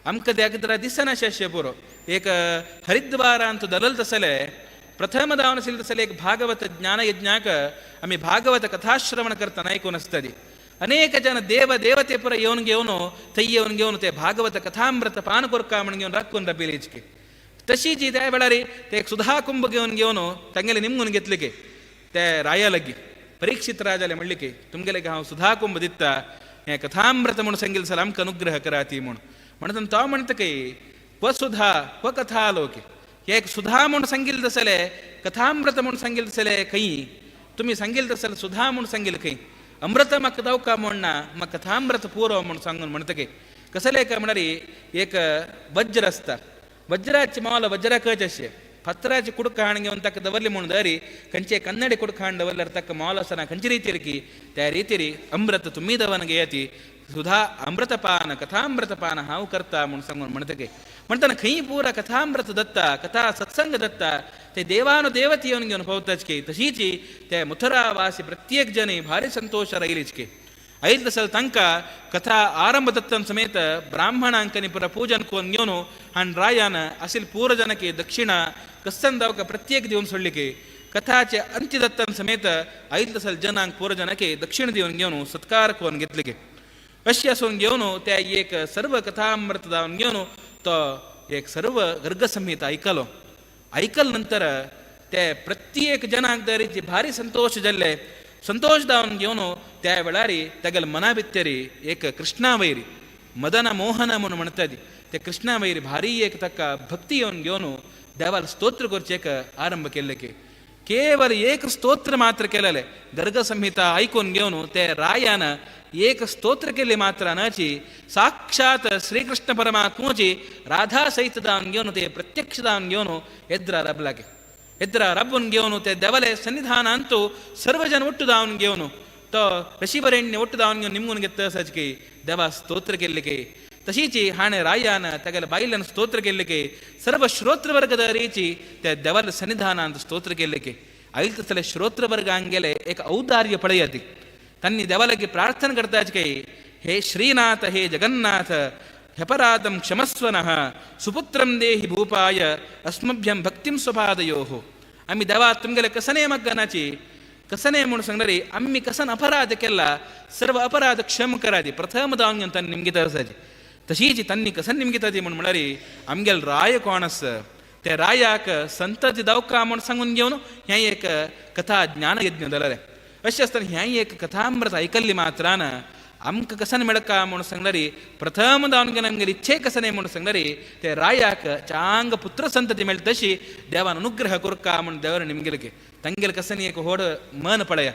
आमकां ते एकदा दिसनाशें अशें पुरो एक हरिद्वारांत दलल तसले प्रथम जावन आशिल्लें तसलें एक भागवत ज्ञानयज्ञाक आमी भागवत कथाश्रवण करतना आयकून आसतली अनेक जन देव देवते पुरा येवन घेवन थंय येवन घेवन ते भागवत कथामृत पान कोरका म्हण घेवन राखून राबिलेचके तशी जी त्या वेळार ते एक सुधा कुंभ घेवन घेवन तांगेले निमगून घेतले की ते राया लागीं परीक्षित राजाले म्हणले की तुमगेले हांव सुधा कुंभ दिता हें कथामृत म्हणून सांगिल्लें जाल्यार आमकां अनुग्रह कराती म्हूण. म्हणून तो म्हणटा की क्व सुधा क्व कथा लोके. हे एक सुधा म्हूण सांगिल्लें तसलें कथामृत म्हूण सांगिल्लें तसलें खंय तुमी सांगिल्लें तसलें सुधा म्हूण सांगिल्लें खंय अमृत म्हाका दावका म्हूण ना म्हाका कथामृत पुरो म्हूण सांगून म्हणटकीर कसलें काय म्हळ्यार एक वज्र आसता. वज्राचें मोल वज्राकच अशें पत्राचे कुडका हाण घेवन ताका दवरली म्हूण दरी खंयचे कन्नडी कुडका हाण दवरल्यार ताका मोल आसना खंयचे रितीर की त्या रितीर अमृत तुमी दवन घेयती सुधा अमृतपान कथामृतपान हांव करता म्हूण सांगून म्हणटकीर म्हणटना खंय पुरा कथामृत दत्ता कथा सत्संग दत्ता ते देवानुदेवती येवन घेवन पावताच की तशीच ते मथुरावासी प्रत्येक जन भारी संतोश रायलीच की आयल तसल तांकां कथा आरंभ दत्तन समेत ब्राह्मणांक आनी पुरा पूजन करून घेवन आनी रायान असील पूर जनकी दक्षिणा कसन दावका प्रत्येक दिवन सोडली की कथाचे अंत्य दत्तन समेत आयल तसल जनांक पूर जनकी दक्षिण दिवन घेवन सत्कार करून घेतले की अशी आसून घेवन त्या एक सर्व कथामृत जावन घेवन तो एक सर्व गर्गसंहिता आयकलो. आयकल नंतर ते प्रत्येक जनांक तरीची भारी संतोष जाल्ले. संतोष दावन घेवन त्या वेळार तागेले मना भितरी एक कृष्णावैरी मदन मोहन म्हूण म्हणटात ते कृष्णावैरी भारी एक ताका भक्ती येवन घेवन देवाल स्तोत्र करचें एक आरंभ केल्ले की केवल एक स्तोत्र मात्र केलेले गर्गसंहिता आयकून घेवन ते रायान एक स्तोत्र केले मात्र नाची साक्षात श्रीकृष्ण परमात्मोची राधा सहित दावन घेवन ते प्रत्यक्ष दावन घेवन एद्रा रबलागे एद्रा रब्बून घेवन ते देवाले सन्निधानांतु सर्वजन ಒಟ್ಟು ದಾವನ್ घेवन तो ऋषिवरेण्य ಒಟ್ಟು ದಾವನ್ घेवन निमगून घेत आसाच की देवा स्तोत्र केल्ले की तशीच हाणें रायान तागेले बायलान स्तोत्र केल्ले की सर्व श्रोत्रवर्गದ ರೀची त्या देवाले सन्निधानांत स्तोत्र केल्ले की आयल तसले श्रोत्रवर्गांक गेले एक औदार्य पळयाती तांणी देवालागी प्रार्थना करताच की हे श्रीनाथ हे जगन्नाथ ह्यपराधं क्षमस्वनः सुपुत्रं देहि भूपाय अस्मभ्यं भक्तिं स्वपादयोः. आमी देवा तुमगेले कसने मग्गनाची कसने म्हूण सांगणारी आमी कसन अपराध केला सर्व अपराध क्षम करादी प्रथम दावन घेवन तांणी निमगिता आसाची तशीच तांणी कसन निमगिता ती म्हूण म्हळ्यार आमगेल राय कोण आसा त्या रायाक संतती दावका म्हूण सांगून घेवन हें एक कथा ज्ञानयज्ञ जालें. अशें आसतना हें एक कथामृत आयकल्ली मात्रान आमकां कसन मेळका म्हूण सांगणारी प्रथम दावन घेवन आमगेली इच्छे कसने म्हूण सांगणारी ते रायाक चांग पुत्र संतती मेळटा तशी देवान अनुग्रह कोरका म्हूण देवर निमगेलके तांगेले कसन एक होड मन पळया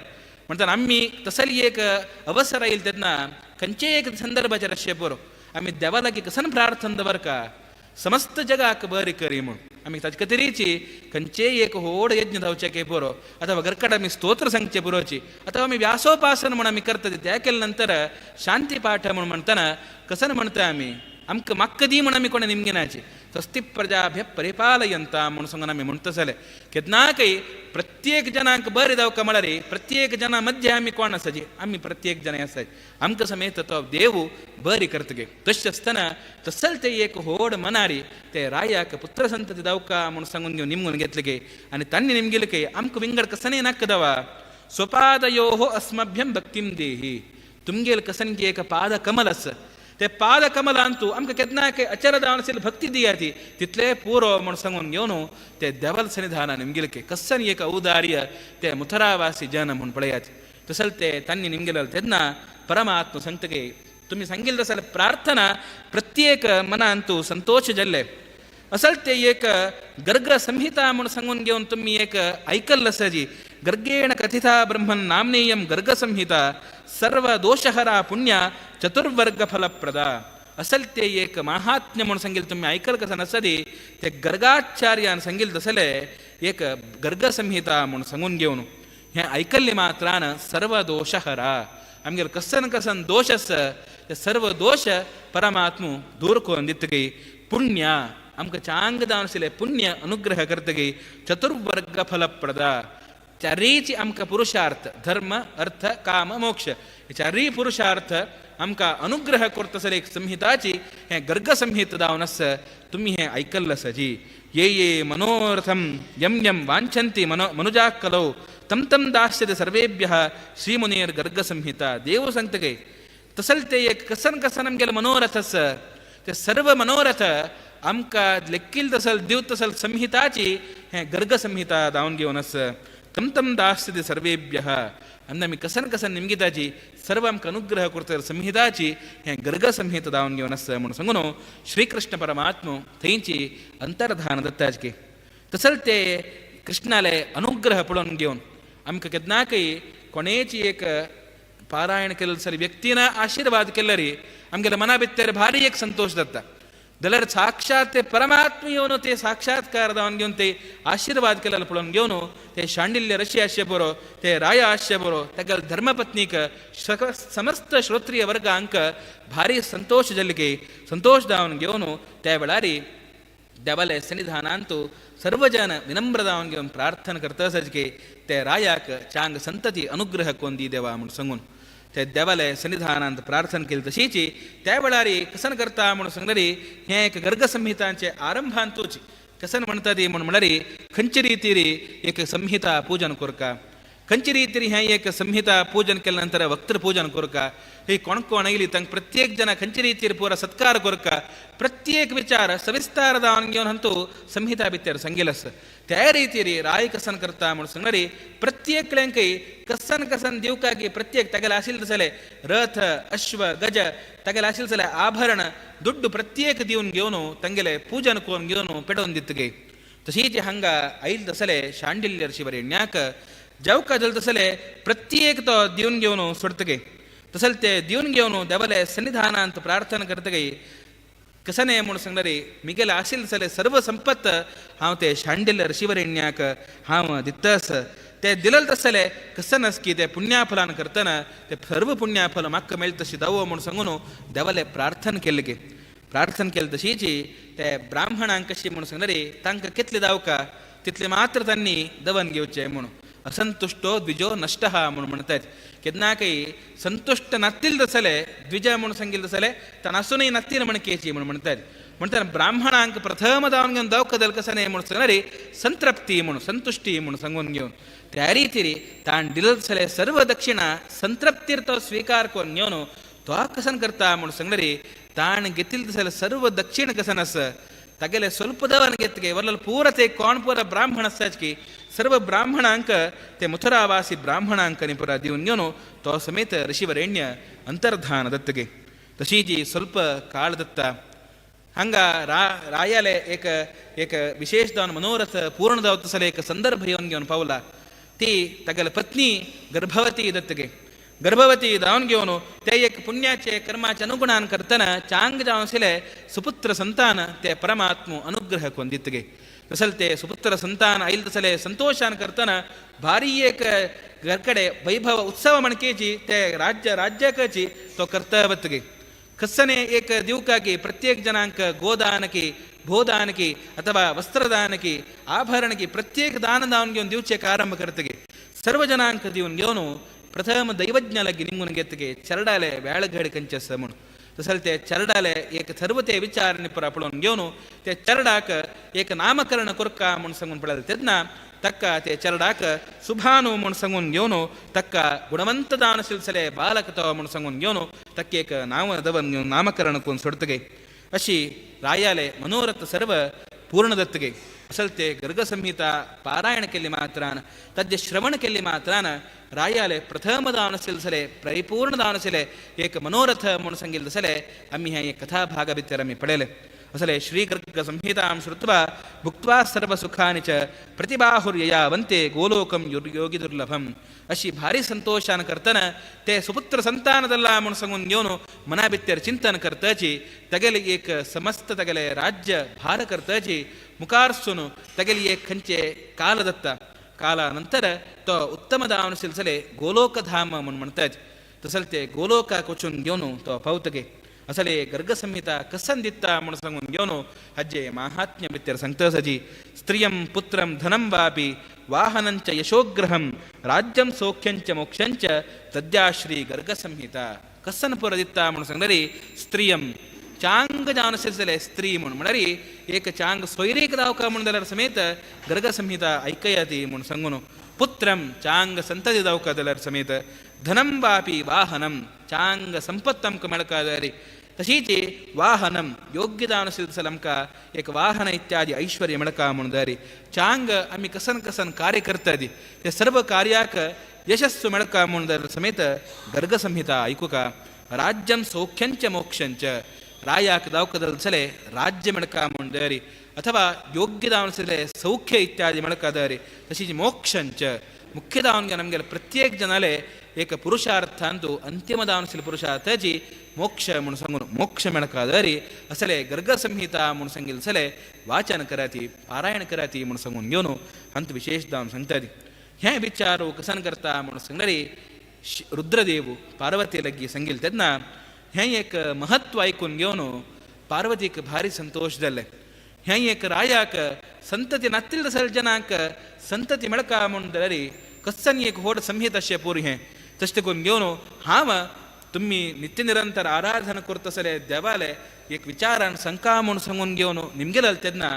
म्हणटाना आमी तसली एक अवसर आयल तेन्ना खंयचेय एक संदर्भाचेर अशें पुरो आमी देवा लागीं कसन प्रार्थना दवरका समस्त जगाक बरी करी म्हूण आमी ताचे खातीरीची खंयचेय एक व्हड यज्ञ जावचें की पुरो अथवा घरकड आमी स्तोत्र सांगचें पुरोची अथवा आमी व्यासोपासन म्हूण आमी करता त्या केले नंतर शांती पाठ म्हूण म्हणटना कसन म्हणटा आमी आमकां म्हाका दी म्हूण आमी कोणें निमगिनाची स्वस्ति प्रजाभ्य परिपालयंता म्हूण सांगून आमी म्हणटा जालें केन्नाकय प्रत्येक जनांक बरें जावका म्हळ्यार प्रत्येक जना मध्य आमी कोण आसाची आमी प्रत्येक जन आसाची आमकां समेत तो देव बरी करतगे. तशें आसतना तसल ते एक व्हड मनारी ते रायाक पुत्र संतती दावका म्हूण सांगून घेवन निमगून घेतले गे आनी तांणी निमगिले की आमकां विंगड कसनय नाका दवा स्वपादयोः अस्मभ्यं भक्तिं देहि. तुमगेल कसन की एक पाद कमल आसा ते पाद कमलांतू आमकां केन्नाय अचर जावन आशिल्ली भक्ती दियाती तितले पुरो म्हूण सांगून घेवन ते देवल सन्निधान निमगिलके कसन एक औदार्य ते मुथरावासी जन म्हूण पळयात तसल ते तांणी निमगेले तेन्ना परमात्मा सांगतगे तुमी सांगिल्लें तसले प्रार्थना प्रत्येक मनांतू संतोष जाल्ले असल ते एक गर्ग संहिता म्हूण सांगून घेवन तुमी एक आयकल्लें आसा जी गर्गेण कथिता ब्रह्मन नामनेयं गर्ग संहिता सर्व दोषहरा पुण्य चतुर्वर्ग फलप्रदा. असल ते एक महात्म्य म्हूण सांगिल्लें तुमी आयकल कसं नासदी ते गर्गाचार्यान सांगिल्लें तसले एक गर्ग संहिता म्हूण सांगून घेवन हें आयकल्लें मात्रान सर्व दोषहरा आमगेले कसन कसन दोश आसा ते सर्व दोश परमात्मू दूर करून दितगी पुण्य आमकां चांग जावन आशिल्लें पुण्य अनुग्रह करतगी चतुर्वर्ग फलप्रदा. चारीची आमकां पुरुषार्थ धर्म अर्थ काम मोक्ष चारीय पुरुषार्थ आमकां अनुग्रह करतसर एक संहिताची हें गर्ग संहिता जावन आसा तुमी हें आयकल्लें आसा जी ये ये मनोरथं यं यं वाञ्छन्ति मनो मनुजाः कलौ तं तं दास्यति सर्वेभ्यः श्रीमुनेर् गर्ग संहिता. देव सांगता तसल ते एक कसन कसन आमगेले मनोरथ आसा ते सर्व मनोरथ आमकां लेखील तसल दिव तसल संहिताची हें गर्ग संहिता जावन घेवन आसा तं तं दास्यति सर्वेभ्यः. आनी आमी कसन कसन निमगिताची सर्व आमकां अनुग्रह करता संहिताची हें गर्ग संहिता दावन घेवन आसा म्हूण सांगून श्रीकृष्ण परमात्मो थंयची अंतर्धान दत्ताची. तसंच ते कृष्णाले अनुग्रह पळोवन घेवन आमकां केन्नाकय कोणेची एक पारायण केल्ले सर व्यक्तीन आशीर्वाद केल्लरी आमगेले मना भितर भारी एक संतोष जाता. जाल्यार साक्षात ते परमात्म येवन ते साक्षात्कार जावन घेवन ते आशीर्वाद केल्ले पळोवन घेवन ते शांडिल्य ऋषी आसचे बरो, ते राय आसचे बरो, तागेले धर्मपत्नीक समस्त श्रोत्रिय वर्गांक भारी संतोष जाल्ले. संतोष जावन घेवन त्या वेळारी देवाले सन्निधानांतु सर्वजन विनम्र जावन घेवन प्रार्थना करता आसाची ते रायाक चांग संतती अनुग्रह कोन दी देवा म्हूण सांगून ते देवाले सन्निधानांत प्रार्थना केली. तशीची त्या वेळारी कसन करता म्हणून सांगलेरी हें एक गर्गसंहितांचे आरंभांतूच कसन म्हणटा ती म्हूण म्हणल्यार खंयचे रितीरी एक संहिता पूजन करका, खंयचे रितीरी हें एक संहिता पूजन केल्या नंतर वक्तृ पूजन करका, ही कोण कोण आयली तांकां प्रत्येक जन खंयचे रितीर पुरा सत्कार करका, प्रत्येक विचार सविस्तार जावन घेवन हंतू संहिता भितर सांगिल्लें आसा. त्या रितीरी राय कसन करता म्हणून सांगणारी प्रत्येक कडेनकय कसन कसन दिवकाकी प्रत्येक तागेले आशिल्ले जाल्यार रथ अश्व गज तागेले आशिल्ले जाल्यार आभरण दुड्डू प्रत्येक दिवन घेवन तांगेले पूजन करून घेवन पेटोवन दितगे. तशीच हांगा आयल तसले शांडिल्य ऋषी वरेण्याक जावका जाल तसले प्रत्येक तो दिवन घेवन सोडतगे. तसले ते दिवन घेवन देवाले सन्निधानांत प्रार्थना करतगे कसने म्हूण सांगणारी मिगेले आशिल्ले जाल्यार सर्व संपत्त हांव ते शांडिल्य ऋषिवरेण्याक हांव दितस. ते दिलल तसले कसन की ते पुण्याफलान करतना ते सर्व पुण्याफल म्हाका मेळटा तशी दावो म्हूण सांगून देवाले प्रार्थना केल्ले गे. प्रार्थना केले तशीची ते ब्राह्मणांक कशी म्हूण सांगणारी तांकां कितले दावका तितले मात्र तांणी दवन घेवचे म्हूण. असंतुष्टो द्विजो नश्ट म्हूण म्हणटात. केन्नाकय संतुश्ट नातील तसले द्विज म्हूण सांगिल्ले तसले ताण आसूनय नातील म्हणकेची म्हूण म्हणटात. म्हणटात ब्राह्मणांक प्रथम दावन घेवन दावका दल कसने म्हूण सांगणारी संतृप्ती म्हूण संतुश्टी म्हूण सांगून घेवन त्या रितीरी ताण दिले तसले सर्व दक्षिणा संतृप्तीर तो स्वीकार करून घेवन तो कसन करता म्हूण सांगणारी ताण घेतिल्ले तसले सर्व दक्षिण कसन आसा तागेले ಸ್ವಲ್ಪ दवन घेतगे वरल पूರ ते कोण पूरा ब्राह्मण आसाच की सर्व ब्राह्मणांक ते मथुरावासी ब्राह्मणांक पुरा दिवन घेवन तो समेत ऋषिवरेण्य अंतर्धान दत्तगे. तशीची ಸ್ವಲ್ಪ काळ दत्ता हांगा रायाले एक एक विशेष जावन मनोरथ पूर्ण जावत तसले एक संदर्भ येवन घेवन पावला. ती तागेले पत्नी गर्भवती दत्तगे. गर्भवती जावन घेवन ते एक पुण्याचे कर्माचे अनुगुणान करतना चांग जावन आशिल्ले सुपुत्र संतान ते परमात्म अनुग्रह कोन दितगे. तसले ते सुपुत्र संतान आयल तसले संतोषान करतना भारी एक घरकडे वैभव उत्सव म्हणकेची ते राज्य राज्याकची तो कर्तव्यतगे. कस्सने एक दिवकाकी प्रत्येक जनांक गोदानकी भोदानकी ಅಥವಾ ವಸ್ತ್ರದಾನಕಿ ಆಭರಣಕಿ ಪ್ರತ್ಯೇಕ ದಾನ ದಾವನ್ घेवन दिवचे ಆರಂಭ करतगे. सर्व जनांक दिवन घेवन प्रथम दैवज्ञ लगी निमून घेतगे चरडाले वेळघड कंचस म्हणून. तसले ते चरडाले एक सर्व ते विचार निपुरा पळोवन घेवन ते चरडाक एक नामकरण कोरका म्हूण सांगून पळयले तेन्ना तक्का ते चरडाक सुभानु म्हूण सांगून घेवन तक्का गुणवंत दान सिलसले बालक तो म्हूण सांगून घेवन तक्के एक नाव दवन घेवन नामकरण करून सोडतगे. अशी रायाले मनोरथ सर्व पूर्ण दत्तगे. असल ते गर्गसंहिता पारायण केल्ली मात्रान तज्जे श्रवण केल्ली मात्रान रायाले प्रथम दान सिलसले परिपूर्ण दान आशिल्ले एक मनोरथ म्हूण सांगिल्लें तसले आमी हें एक कथा भागा भितर आमी पळयलें. असले श्री गर्ग संहितां श्रुत्वा भुक्त्वा सर्वसुखानि च प्रतिबाहुर्ययावन्ते गोलोकं योगी दुर्लभम. अशी भारी संतोषान करतना ते सुपुत्र संतानदल्ला म्हूण सांगून घेवन मना भितर चिंतन करताची तगेले एक समस्त तगेले राज्य भार करताची मुखारसून तगेली एक खंयचे काल दत्ता काला नंतर तो उत्तम दावन सिलसले गोलोकधाम म्हूण म्हणटात. तसले ते गोलोकाक वचून घेवन तो पावतगे. असले गर्गसंहिता कसन दित्ता म्हूण सांगून घेवन हाजे माहात्म्य भितर सांगता सजी स्त्रियं पुत्रं धनं वापि वाहनंच यशोग्रहं राज्यं सौख्यंच मोक्षंच तद्या श्री गर्गसंहिता. कसन पुर दित्ता म्हूण सांगणारी स्त्रियं चांग जावन आशिल्ले स्त्री म्हूण म्हळ्यार एक चांग सोयरीक दावका म्हूण जाल्यार समेत गर्गसंहिता ऐकयाती म्हूण सांगून पुत्रं चांग संतती दावका जाल्यार समेत धनं वापि वाहनं चांग संपत्त आमकां मेळका जाल्यार तशीच वाहनम योग्य जावन आशिल्लें आमकां एक वाहन इत्यादी ऐश्वर्य मेळका म्हूण दरी चांग आमी कसन कसन कार्य करतादी ते सर्व कार्याक यशस्सु मेळका म्हूण दर समेत गर्ग संहिता आयकुका. राज्यं सौख्यंच मोक्षंच रायाक दावकदल चले राज्य मेळका म्हूण दरी अथवा योग्य जावन आशिल्लें सौख्य इत्यादी मेळका दरी. तशीच मोक्षंच मुख्य जावन नमगेले प्रत्येक जनाले एक पुरुषार्थांतु अंतिम जावन आशिल्ले पुरुषार्थाची मोक्ष म्हूण सांगून मोक्ष मेळका दरी असले गर्ग संहिता म्हूण सांगिल्ले सले वाचन कराती पारायण कराती म्हूण सांगून घेवन हांतु विशेष जावन सांगतादी. हें विचार कसन करता म्हूण सांगल्यार रुद्रदेव पार्वती लग्गी सांगिल्लें तेन्ना हें एक महत्व आयकून घेवन पार्वतीक भारी संतोश जालें. हें एक रायाक संतती नातिल्ले सल जनांक संतती मेळका म्हूण जाल्यार कसन एक व्हड संहिता अशें पूर हें तशें करून घेवन हांव तुमी नित्य निरंतर आराधना करतसले देवाले एक विचारान शंका म्हूण सांगून घेवन निमगेले तेन्ना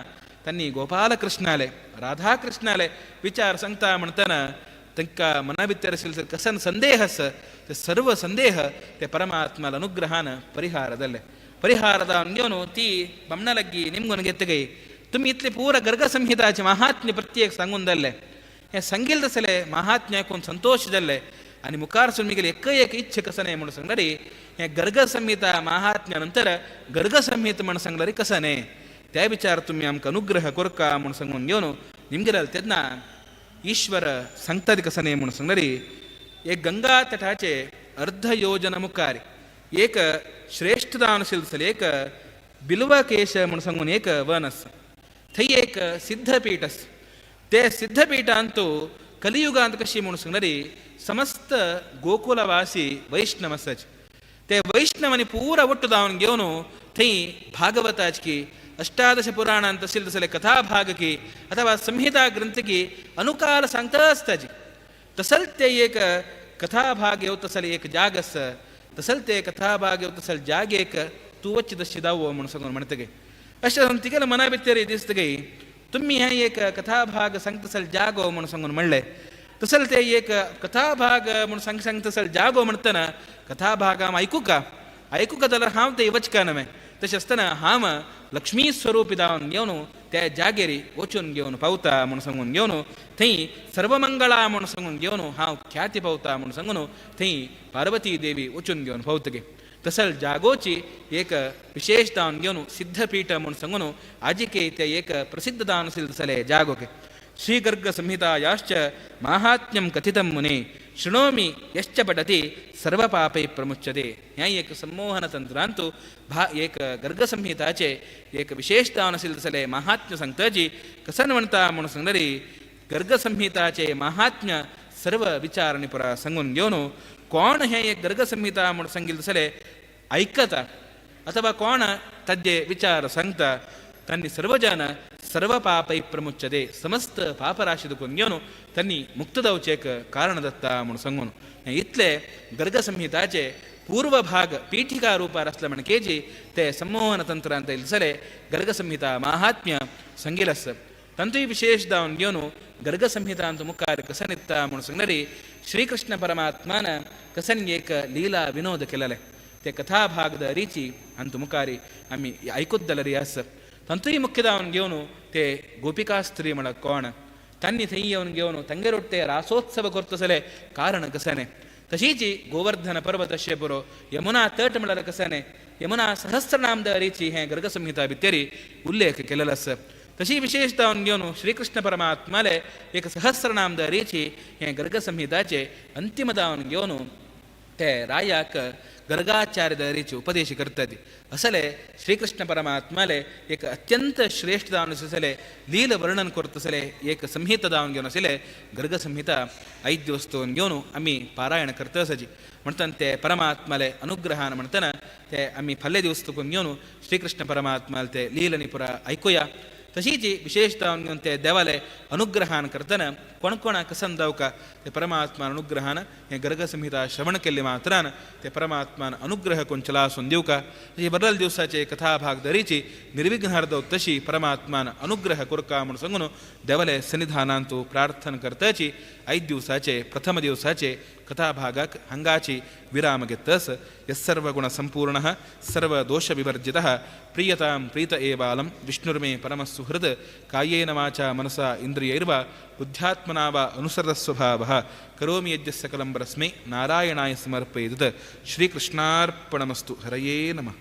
तांणी गोपालकृष्णाले राधाकृष्णाले विचार सांगता म्हणटना तांकां मना भितर आशिल्ले कसन संदेह आसा ते सर्व संदेह ते परमात्माला अनुग्रहान परिहार जाले. परिहार जावन घेवन ती बामणा लागीं निमगून घेतगय तुमी इतले पूरा गर्ग संहिताचे महात्म्य प्रत्येक सांगून जाल्ले हें सांगिल्लें तसले महात्म्य आयकून संतोश जाल्ले आनी मुखार सून मिगेली एक एक इच्छा कसं म्हणून सांगल्यार हें गर्ग संहिता महात्म्या नंतर गर्ग संहिता म्हण सांगल्यार कसं न्हय त्या विचार तुमी आमकां अनुग्रह कोरका म्हूण सांगून घेवन निमगेले तेन्ना ईश्वर सांगता कसं न्हय म्हणून सांगल्यार एक गंगा तटाचे अर्ध योजन मुखार एक श्रेष्ठ जावन आशिल्लें एक बिल्वकेश म्हूण सांगून एक वन आसा थंय एक सिद्धपीठ आसा. ते सिद्धपीठांतु कलियुगांत कशी म्हूण सांगल्यार समस्त गोकुलवासी वैष्णव आसाचे ते वैष्णवांनी पुरा ಒಟ್ಟು जावन घेवन थंय भागवताची अष्टादश पुराणांत आशिल्ले तसले कथाभागकी अथवा संहिता ग्रंथकी अनुकाल सांगता आसताची. तसल ते एक कथाभाग येवता तसले एक जाग आसा तसल ते कथाभाग येवता तसल जागेक तूं वच्चे तशी दावो म्हूण सांगून म्हणटगे अशें तिगेले मना भितर दिसतगे तुमी हें एक कथाभाग सांगता तसल जागो म्हूण सांगून म्हणलें तसल ते एक कथाभाग म्हूण सांग सांगता तसल जागो म्हणटना कथाभाग हांव आयकुका आयकुका जाल्यार हांव ते वचका न्हय तशें आसतना हांव लक्ष्मी स्वरूपी जावन घेवन त्या जागेरी वचून घेवन पावता म्हूण सांगून घेवन थंय सर्वमंगळा म्हूण सांगून घेवन हांव ख्याती पावता म्हूण सांगून थंय पार्वती देवी वचून घेवन पावतगे. तसल जागोची एक विशेष जावन घेवन सिद्धपीठ म्हूण सांगून आजिके ते एक प्रसिद्ध जावन आशिल्लें तसले जागोके. श्रीगर्ग संहितायाश्च माहात्म्यं कथितं मुने शृणोमि यश्च पठति सर्वपापै प्रमुच्यते. हें एक संमोहन तंत्रांतु भा एक गर्ग संहिताचे एक विशेष जावन आशिल्लें तसलें महात्म्य सांगताची कसन म्हणटा म्हूण सांगल्यार गर्ग संहिताचे महात्म्य सर्व विचार पुरा सांगून घेवन कोण हें एक गर्ग संहिता म्हूण सांगिल्लें तसलें आयकता अथवा कोण ताजे विचार सांगता तांणी सर्वजन सर्व पापै प्रमुच्यते समस्त पापराशी दुखून घेवन तांणी मुक्त जावचें एक कारण दत्ता म्हूण सांगून इतले गर्ग संहिताचे पूर्व भाग पीठिका रूपार आसले म्हणकेजी ते संमोहन तंत्रांत दिसले गर्ग संहिता महात्म्य सांगिल्लें आसा. तांतूय विशेष जावन घेवन गर्ग संहितांत मुखार कसन येता म्हूण सांगल्यार श्रीकृष्ण परमात्मान कसन एक लीला विनोद केलेले ते कथाभाग रिची अंतु मुखारी आमी आयकूत जाल्यार आसा. तांतूय मुख्य जावन घेवन ते गोपिका स्त्री म्हळ्यार कोण तांणी थंय येवन घेवन तांगेर ते रासोत्सव करतसले कारण कसने तशीच गोवर्धन पर्वत अशें पुरो यमुना तट म्हळ्यार कसने यमुना सहस्रनाम रिची हें गर्ग संहिता भितरी उल्लेख केलेलो आसा. तशी विशेष जावन घेवन श्रीकृष्ण परमात्माले एक सहस्रनाम रिची हें गर्ग संहिताचे अंतिम जावन घेवन ते रायाक गर्गाचार्य दरीचे उपदेश करतात. असले श्रीकृष्ण परमात्माले एक अत्यंत श्रेष्ठ जावन आसले लील वर्णन करतसले एक संहिता जावन घेवन आशिल्ले गर्ग संहिता ऐद वस्तून घेवन आमी पारायण करता आसाची. म्हणटना ते परमात्माले अनुग्रहान म्हणटना ते आमी फाल्ले दिवस तुकून घेवन श्रीकृष्ण परमात्माले ते लील पुरा आयकुया. तशीच विशेष जावन घेवन ते देवाले अनुग्रहान करतना कोण कोणाक कसन जावका ते परमात्मान अनुग्रहान हें गर्ग संहिता श्रवण केल्ले मात्रान ते परमात्मान अनुग्रह कोण चलासून दिवका. तशी बदल दिवसाचे कथाभाग दरीची निर्विघ्नार्थ तशी परमात्मान अनुग्रह कोरका म्हूण सांगून देवाले सन्निधानांतु प्रार्थना करताची ऐद दिवसाचे प्रथम दिवसाचे कथाभागाक हांगाची विराम घेतस. यस्सर्वगुण संपूर्ण सर्वदोषविवर्जितः प्रीयतां प्रीत एवालं विष्णुर्मे परमसुहृद कायेन वाचा मनसा इंद्रियैर्वा बुद्ध्यात्मना वा अनुसृतस्वभावः करोमि यज्ञ सकलं परस्मै नारायणाय समर्पयेत्. श्रीकृष्णार्पणमस्तु. हरये नमः.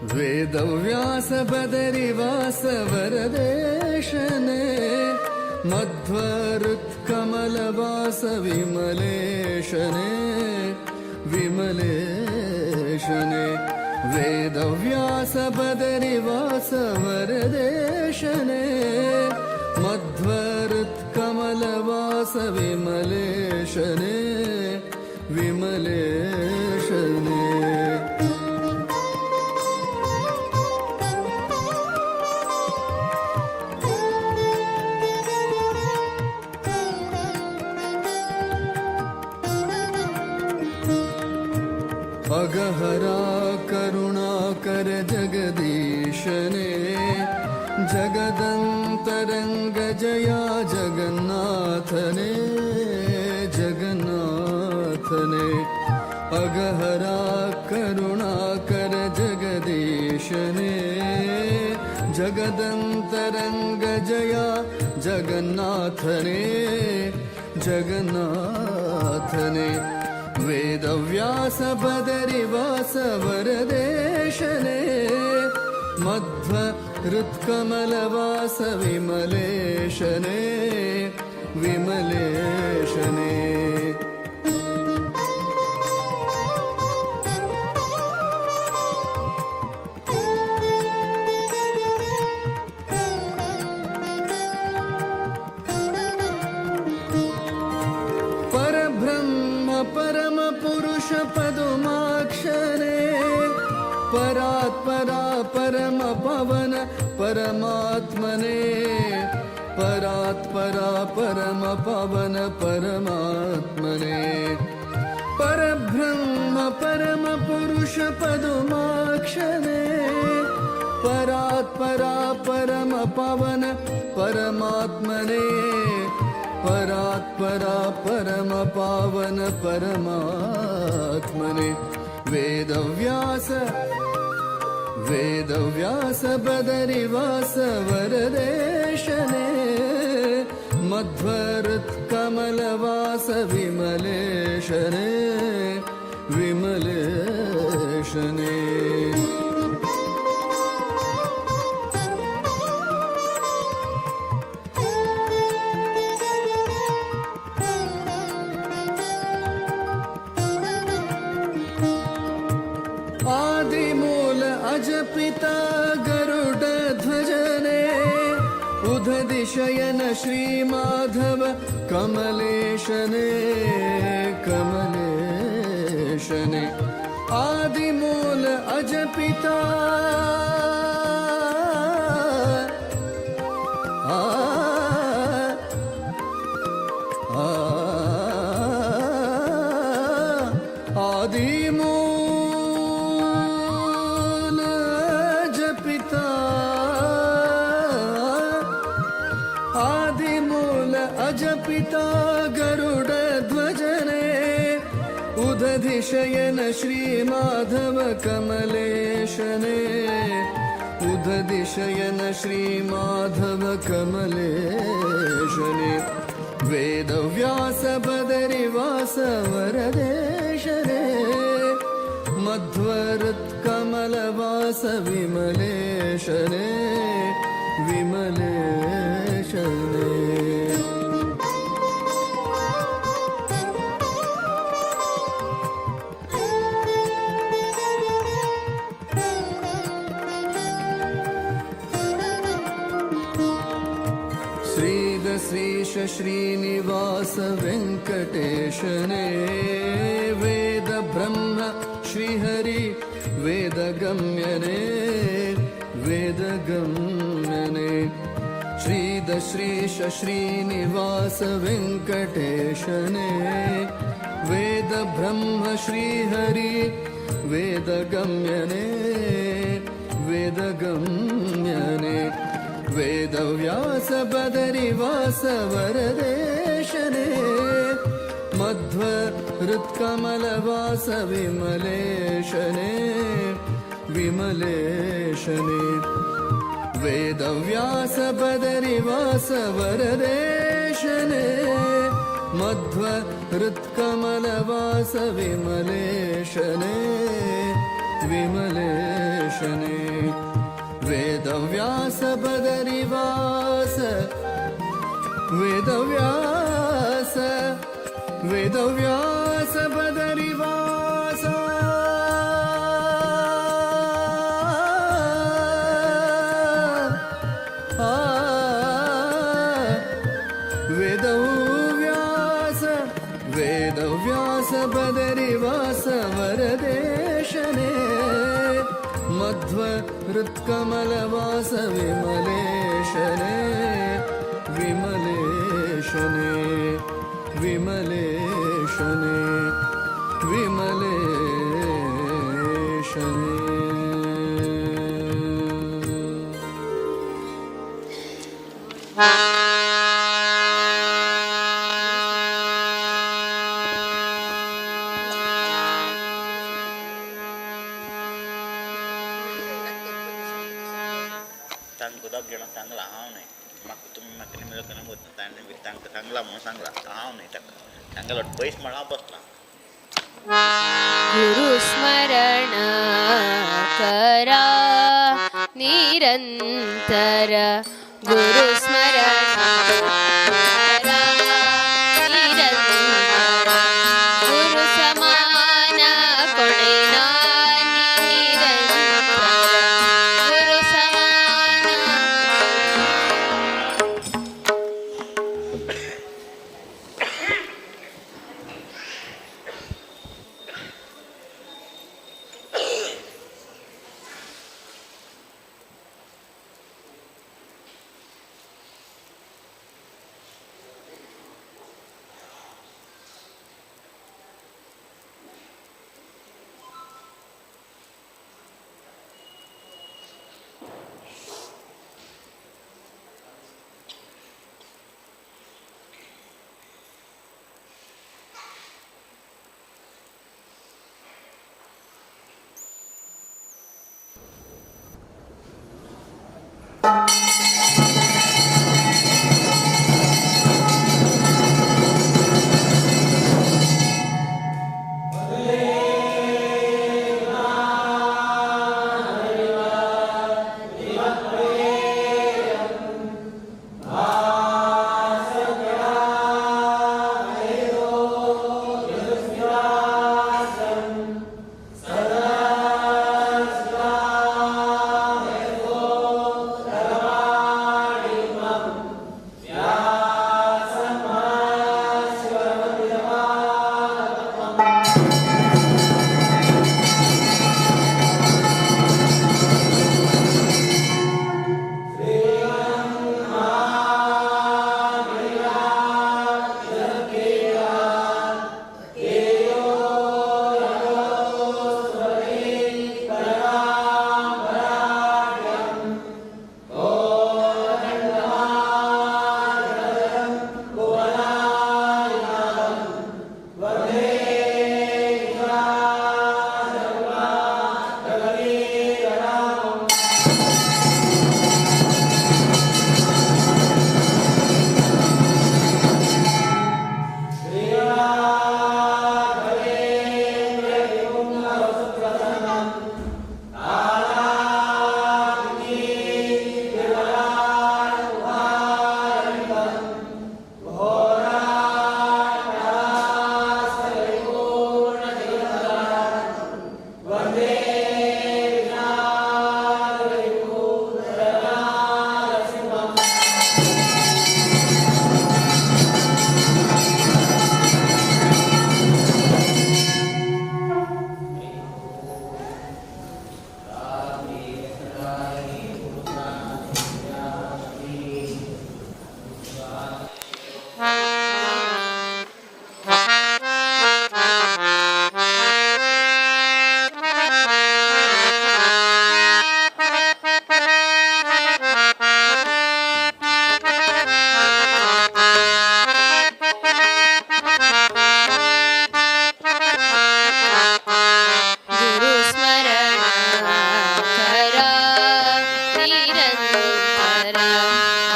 वेदव्यास बदरिवास वरदेशने मध्वहृत्कमलवास विमलेशने विमलेशने। वेदव्यास बदरिवास वरदेशने मध्वहृत्कमलवास विमलेशने विमलेशने। अगहरा करुणाकर जगदीशने जगदन्तरङ्ग जया जगन्नाथने जगन्नाथने। अगहरा करुणाकर जगदीशने जगदन्तरङ्ग जया जगन्नाथने जगन्नाथने। वेदव्यास बदरिवास वरदेशने मध्व हृत्कमलवास विमलेशने विमलेशने। परब्रह्म परमपुरुष पदुमाक्षरे परात्परा परम पवन परमात्मने परात्परा परम पवन परमात्मने। परब्रह्म परमपुरुष पदुमाक्षरे परात्परा परम पवन परमात्मने परात्परा परम पावन परमात्मने। वेदव्यास वेदव्यास बदरिवास वरदेशने मध्वहृत्कमलवास विमलेशने विमलेशने। आदिमूल अजपिता गरुड ध्वजने उदधिशयन श्री माधव कमलेशने कमलेशने। आदिमूल अजपिता आ आदिमूल अजपिता आदिमूल अजपिता गरुड ध्वजने उदधिशयन श्री माधव कमलेशने उदधिशयन श्री माधव कमलेशने। वेदव्यास बदरिवास वरदेशने मध्वहृत्कमलवास विमलेशने विमलेशने। श्रीदश्रीश श्रीनिवास वेङ्कटेशने वेद ब्रह्म श्रीहरि वेदगम्यने वेदगम्यने। श्रीदश्रीश श्रीनिवास वेङ्कटेशने वेद ब्रह्म श्रीहरि वेदगम्यने वेदगम्यने। वेदव्यास बदरिवास वरदेशने मध्व हृत्कमलवास विमलेशने विमलेशने। वेदव्यास बदरिवास वरदेशने मध्व हृत्कमलवास विमलेशने विमलेशने। वेदव्यास बदरिवास वेदव्यास वेदव्यास बदरिवास वेदव्यास वेदव्यास बदरिवास वरदेशने मध्व हृत्कमलवास विमलेशने विमलेशने विमलेशने विमलेशने। तांकां दोग जाणां सांगलां हांव न्हय म्हाका तुमी म्हाका निमणो केन्ना वतना ताणें तांकां सांगलां म्हणून सांगलां हांव न्हय ताका तांगेलो पयस म्हण हांव बसलां. गुरुस्मरण करा निरंतर गुरुस्मरण करा निरंतर गुरु समान कोणे निरंतर गुरु समान.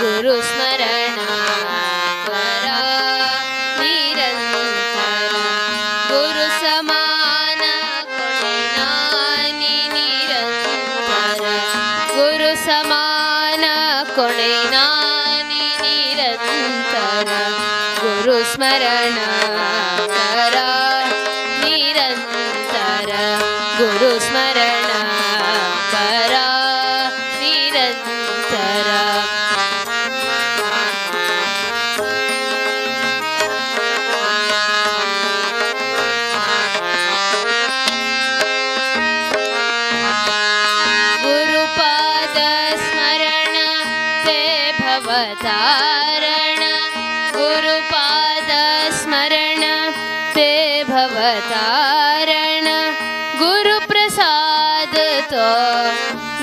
गुरुस्मरण करा निरंतर गुरु समान कोणी नानी निरंतर कोणे नानी निरंतर गुरु स्मरण करा निरंतर गुरु स्मरण करा निरंतर. गुरुपाद स्मरण ते भवतारण गुरुपाद स्मरण ते भवतारण गुरुप्रसाद तो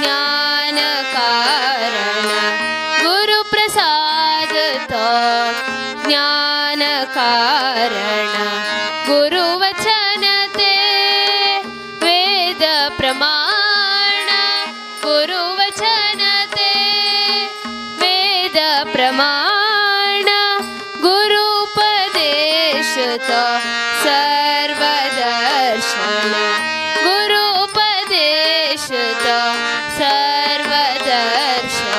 ज्ञान कारण गुरुप्रसाद तो ज्ञान कारण गुरुवचन ते वेद प्रमाण गुरुवचन ते वेद प्रमाण गुरुपदेश तो सर्वदर्शन गुरुपदेश तो सर्वदर्शन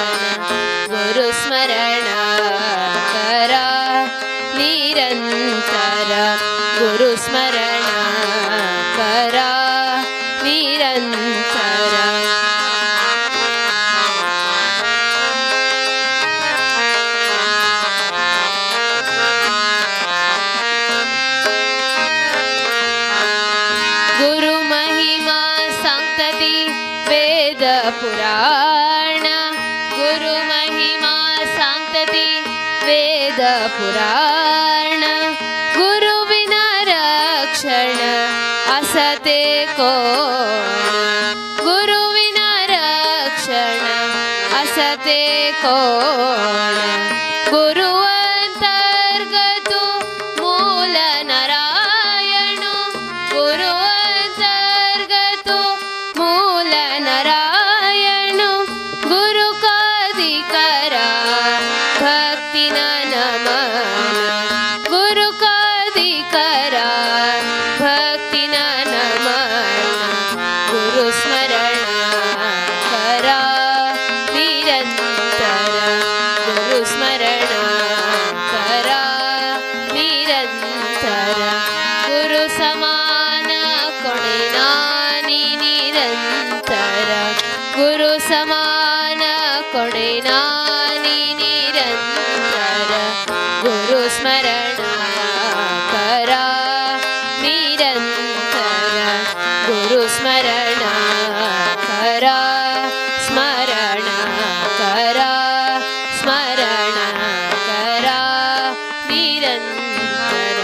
गुरुस्मरण करा निरंतर गुरुस्मरण करा निरंतर. गुरु महिमा सांगतती वेद पुराण गुरु महिमा सांगतती वेद पुराण गुरु विना रक्षण असते कोण गुरु विना रक्षण असते कोण गुरु अंतर्गतु मूल नारायण गुरु अंतर्गतु मूल नारायण गुरु कादिकरा भक्ति नमन गुरु कादिकरा भक्ति नमन गुरु स्मरण करा निरंतर गुरु स्मरण करा निरंतर गुरु समान कोणे नानी निरंतर गुरु समान कोणे नानी निरंतर गुरु स्मरण करा निरंतर गुरु स्मरण करा स्मरण करा स्मरण करा निरंतर.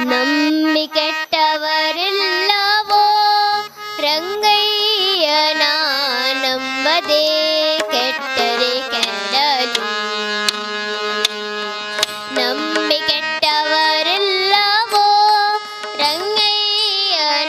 ನಂಬಿ ಕೆಟ್ಟವರೆಲ್ಲವೋ ರಂಗಯ್ಯನ ನಂಬದೆ ಕೆಟ್ಟರೆ ಕೆಡಲು ನಂಬಿ ಕೆಟ್ಟವರೆಲ್ಲವೋ ರಂಗಯ್ಯನ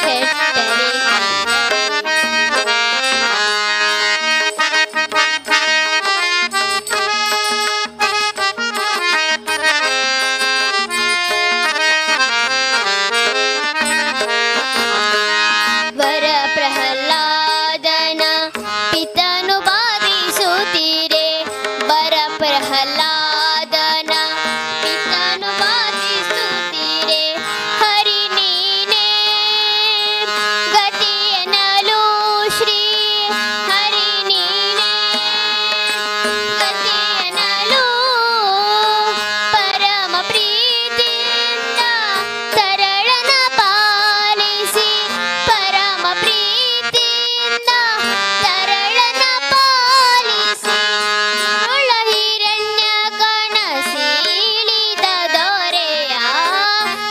ಕೆಟ್ಟರೆ. ವರ ಪ್ರಹ್ಲಾದನ ಪಿತನು ಬಾಧಿಸುತ್ತೀರೆ, ವರ ಪ್ರಹ್ಲಾದನ ಪಿತನು ಬಾಧಿಸುತ್ತೀರೆ. ಹರಿ ನೀನೇ ಗತಿಯನಲು ಶ್ರೀ ಹರಿ ನೀನೇ ಗತಿಯನಲು. ಪರಮ ಪ್ರೀತಿಯಿಂದ ತರಳನ ಪಾಲಿಸಿ, ಪರಮ ಪ್ರೀತಿಯಿಂದ ತರಳನ ಪಾಲಿಸಿ. ದುರುಳ ಹಿರಣ್ಯ ಕಣ ಸೀಳಿದ ದೊರೆಯ,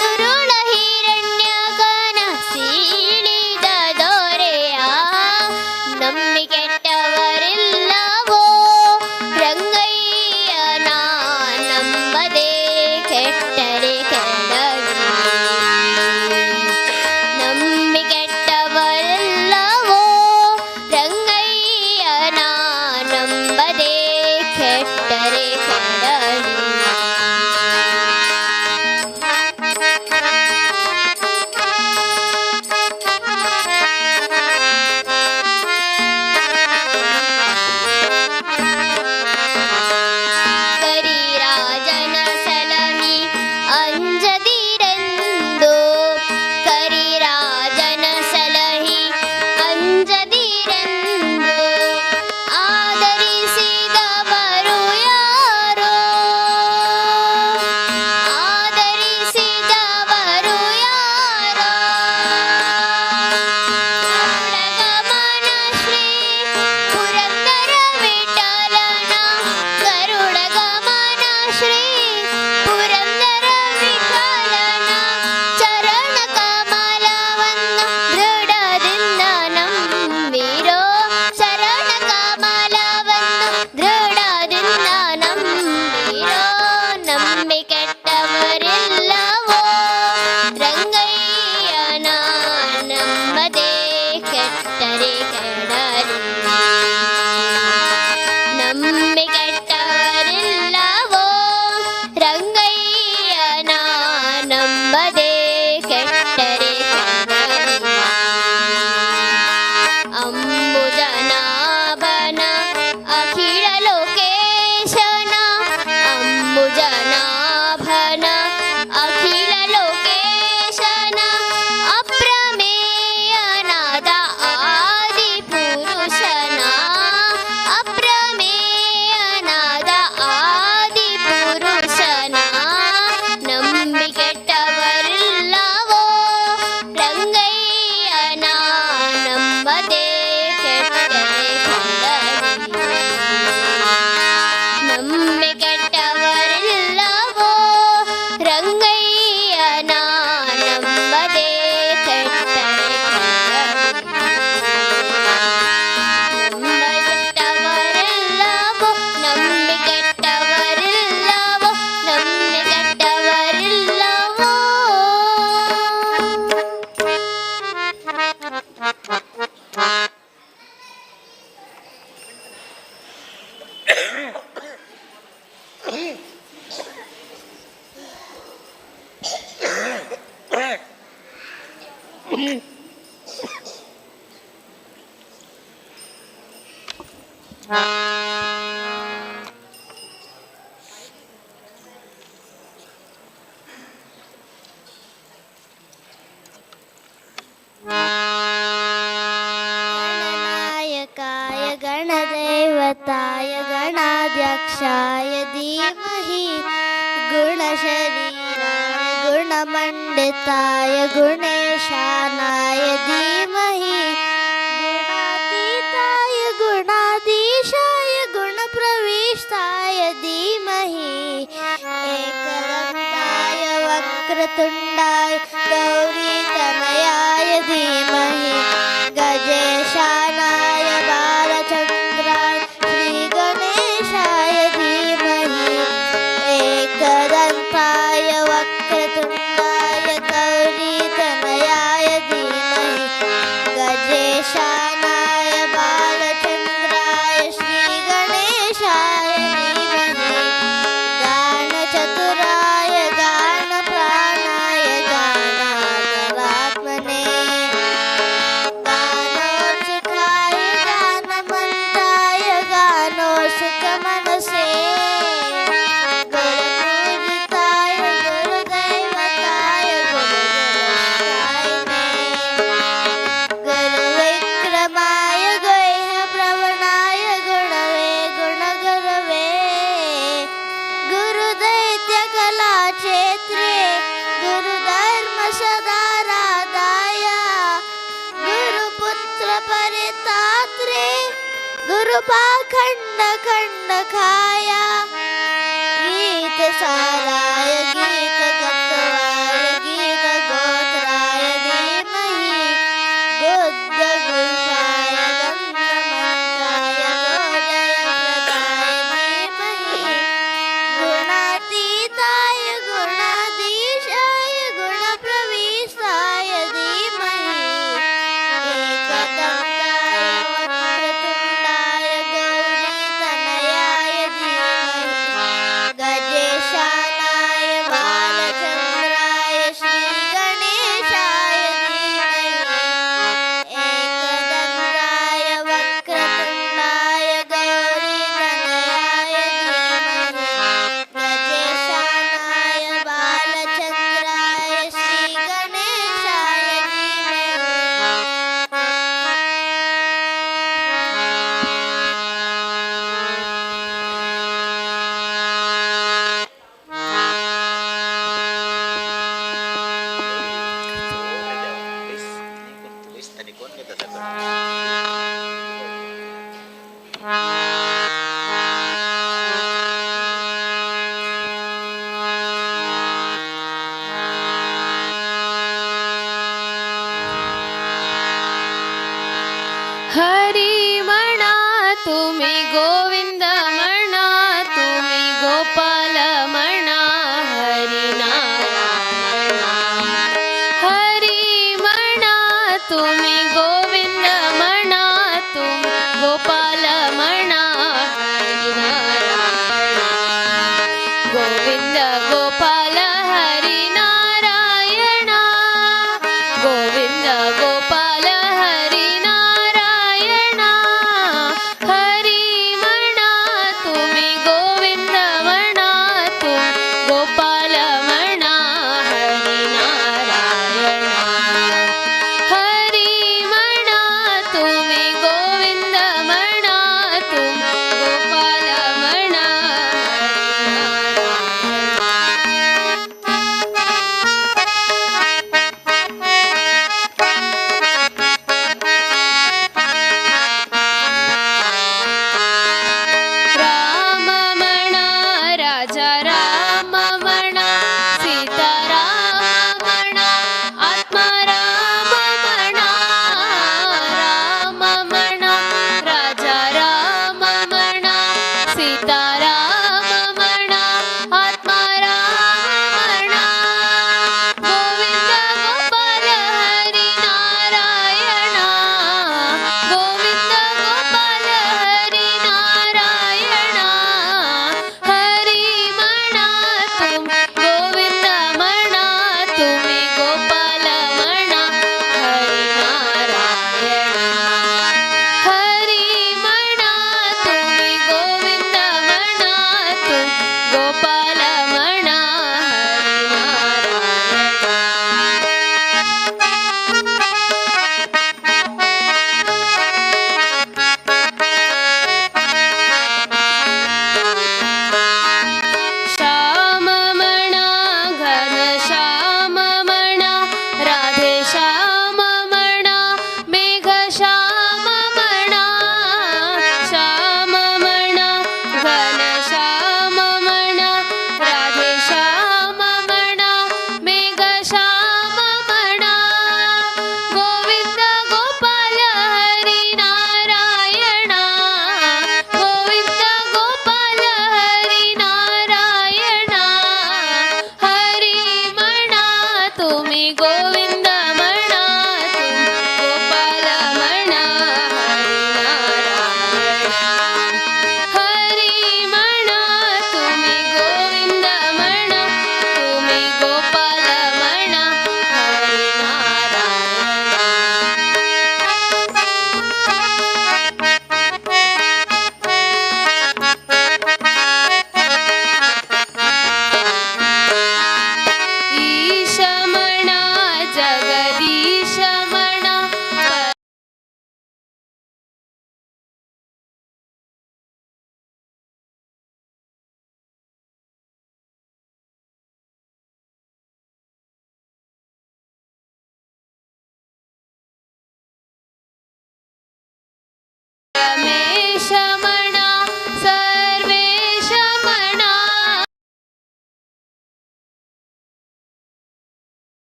ದುರುಳ ಹಿರಣ್ಯ ಕಣ ಸೀಳಿದ ದೊರೆಯ. ನಂಬಿ ಕೆಟ್ಟವರಿಲ್ಲವೋ ರಂಗಯ್ಯನ ನಂಬದೆ ಕೆಟ್ಟರೆ ಕೆಡಲಿ. ನಂಬಿ ಕೆಟ್ಟವರೆಲ್ಲವೋ ರಂಗಯ್ಯನ ನಂಬದೆ ಕೆಟ್ಟರೆ ಕೆಡಲಿ. ಕರಿರಾಜನ ಸಲಹಿ ಅಂಜದಿರೆಂದು, ಕರಿರಾಜನ ಸಲಹಿ ಅಂಜದಿರೆಂದು. ಆದರಿಸಿದವರು ಯಾರೋ, ಆದರಿಸಿದವರು ಯಾರೋ. ಗರುಡಗಮನ ಶ್ರೀ ಪುರಂದರ ವಿಠಲನ, ಗರುಡಗಮನ ಶ್ರೀ ಪುರಂದರ ವಿಠಲನ. ಚರಣ ಕಮಲವನ್ನು ದೃಢದಿಂದ ನಂಬಿರೋ, ಚರಣ ಕಮಲವನ್ನು ದೃಢದಿಂದ ನಂಬಿರೋ. ನಂಬಿ ಕೆಟ್ಟವರೆಲ್ಲವೋ ರಂಗಯ್ಯನ ನಂಬದೆ ಕೆಟ್ಟರೆ ಕೆಡಲಿ. ನಂಬಿ ಕೆಟ್ಟವರಿಲ್ಲವೋ ರಂಗಯ್ಯನ ನಂಬದೆ ಕೆಟ್ಟರೆ ಕೆಡಲಿ. ಅಂಬುಜನಾಭನ ಅಖಿಲ ಲೋಕೇಶನ, ಅಂಬುಜನಾಭನ ಅಖಿಲ ಲೋಕೇಶನ. ಅಪ್ರಮೇಯನಾದ ಆದಿ ಪುರುಷನ, ಅಪ್ರಮೇಯನಾದ ಆದಿ ಪುರುಷನ. ನಂಬಿ ಕೆಟ್ಟವರಿಲ್ಲವೋ ರಂಗಯ್ಯನ ನಂಬದೆ ಕೆಟ್ಟರೆ ಕೆಡಲಿ. ನಂಬಿ ಕೆಟ್ಟವರಿಲ್ಲವೋ ರಂಗಯ್ಯನ ನಂಬದೆ ಕೆಟ್ಟರೆ ಕೆಡಲಿ. ನಂಬಿ ಕೆಟ್ಟವರಿಲ್ಲವೋ, ನಂಬಿ ಕೆಟ್ಟವರಿಲ್ಲವೋ, ನಂಬಿ ಕೆಟ್ಟವರಿಲ್ಲವೋ. गणनायकाय गणदैवताय गणाध्यक्षाय धीमहि. गुणशरीराय गुणमण्डिताय गुणेशानाय धीमहि. गुणातीताय गुणाधीशाय गुणप्रविष्टाय धीमहि. एकदन्ताय वक्रतुण्डाय गौरीतनयाय धीमहि. गजेशानाय बालचन्द्राय श्रीगणेशाय धीमहि. एकदन्ताय वक्रतुण्डाय गौरीतनयाय धीमहि. कृपाखंड खंड खाया गीत साराय गीत गतवाय गीत गोत्राय धीमहि बुद्ध गुल्फाय गंधमन्त्राय गोजयप्रदाय धीमहि गुणातीताय गुणाधीशाय गुणप्रविष्टाय धीमहि एकदन्ताय वक्रतुण्डाय गौरीतनयाय धीमहि गजेशानाय बालचन्द्राय श्रीगणेशाय धीमहि एकदन्ताय वक्रतुण्डाय गौरीतनयाय धीमहि गजेशानाय बालचन्द्राय श्रीगणेशाय धीमहि. तरी कोण घेता सगळं. हरी म्हणा तुम्ही गोविंद म्हणा तुम्ही गोपाल म्हणा हरी नारायणा. हरी म्हणा तुम्ही गोविंद म्हणा तुम्ही गोपाल म्हणा हरी नारायणा. गोविंद गोपाल हरी नारायणा गोविंद गोपाल हरी नारायणा.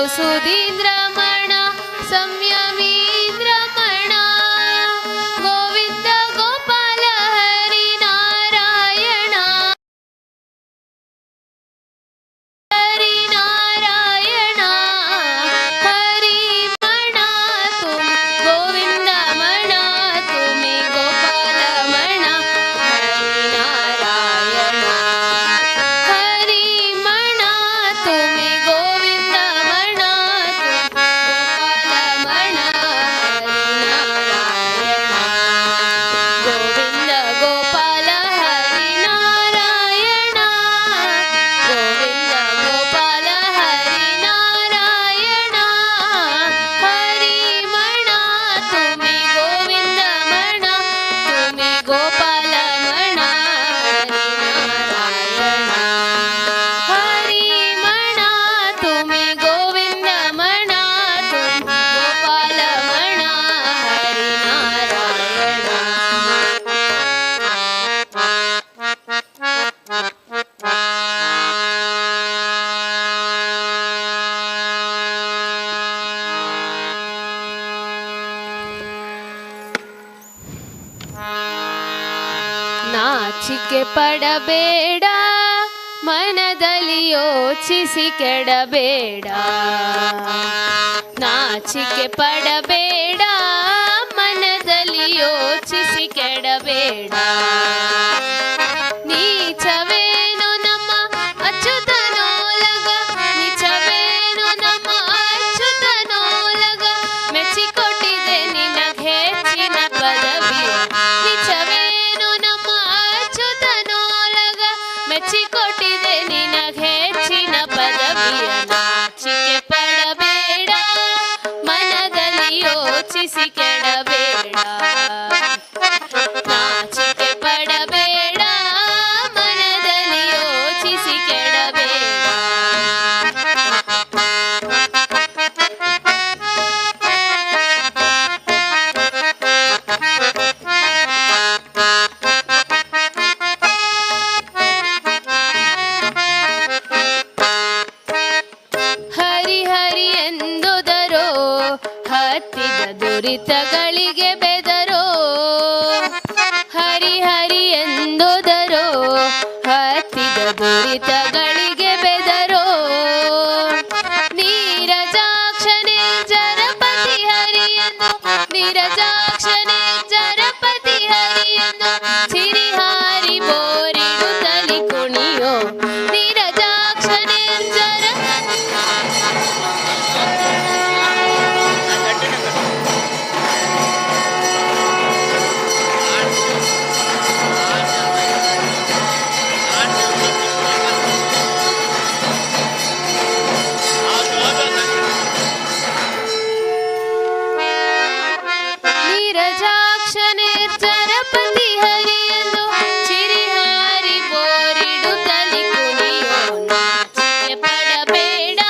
ಸುಧೀಂದ್ರಮಣ ಸಂಯಮೀಂದ್ರಮಣ ಗೋವಿಂದ ಗೋಪಾಲ ಹರಿ ನಾರಾಯಣ ಹರಿ ನಾರಾಯಣ ಹರಿ ಮಣ ತುಮ್ ಗೋವಿಂದ ಮಣ ತುಮಿ ಗೋಪಾಲ ಮಣ ಹರಿ ನಾರಾಯಣ ಹರಿ ಮಣ ತುಮಿ ಗೋವಿಂದ ಮಣ ತುಮಿ ಗೋಪಾಲ ಮಣ ಹರಿ ನಾರಾಯಣ ಗೋವಿಂದ ಗೋಪಾಲ ಹರಿ ನಾರಾಯಣ ಗೋವಿಂದ ಗೋಪಾಲ ಹರಿ ನಾರಾಯಣ ಹರಿ ಮಣ ತುಮಿ ಗೋವಿಂದ ಮಣ ತುಮಿ ಗೋಪಾಲ ಮಣ ಹರಿ ನಾರಾಯಣ ಹರಿ ಮಣ ತುಮಿ ಗೋವಿಂದ ಮಣ ತುಮಿ ಗೋಪಾಲ ಮಣ ಹರಿ ನಾರಾಯಣ. ನಾಚಿಕೆ ಪಡಬೇಡ ಮನದಲ್ಲಿ ಯೋಚಿಸಿ ಕೆಡಬೇಡ ನಾಚಿಕೆ ಪಡಬೇಡ ಮನದಲ್ಲಿ ಯೋಚಿಸಿ ಕೆಡಬೇಡ ನೀಚವೇನು ನಮ್ಮ ಅಚ್ಯುತನೋಲಗ ನೀಚವೇನು ನಮ್ಮ ಅಚ್ಯುತನೋಲಗ ಮೆಚ್ಚಿಕೊಟ್ಟಿದೆ ನಿನಗೆ ಹೆಚ್ಚಿನ ಪದವಿ ನೀಚವೇನು ನಮ್ಮ ಅಚ್ಯುತನೋಲಗ ಮೆಚ್ಚಿಕೊಟ್ಟಿದೆ ನಿನಗೆ ಹೆಚ್ಚಿನ ಪದವಿಯ ನಾಚಿಕೆ ಪಡಬೇಡ ಮನದಲ್ಲಿ ಯೋಚಿಸಿ ಕೆಡಬೇಡ ನಾಚಿಕೆ ಪಡಬೇಡ ಮನದಲ್ಲಿ ಯೋಚಿಸಿ ಕೆಡಬೇಡ. ಹರಿ ಹರಿ ಎಂದುದರೋ ಹತ್ತಿದ ದುರಿತಗಳಿಗೆ ಬೆದರೋ ಹರಿ ಹರಿ ಎಂದುದರೋ ಹತ್ತಿದ ದುರಿತಗಳಿಗೆ ಬೆದರೋ ನೀರಜಾಕ್ಷನೇ ಜರಪತಿ ಹರಿಯನ್ನು ನೀರಜಾಕ್ಷನೇ ಜರಪತಿ ಹರಿಯನ್ನು ಸಿರಿಹಾರಿ ಬೋರಿಡುತ್ತಲಿ ಕುಣಿಯೋ ನೀರಜಾಕ್ಷನೇ ಜರ ನೀರಜಾಕ್ಷನೇ ಜರಪತಿ ಹರಿಯನ್ನು ಚಿರಿಹಾರಿ ಬೋರಿಡುತ್ತಲಿ ಕುಣಿಯೋ ನಾಚಿಕೆ ಪಡಬೇಡ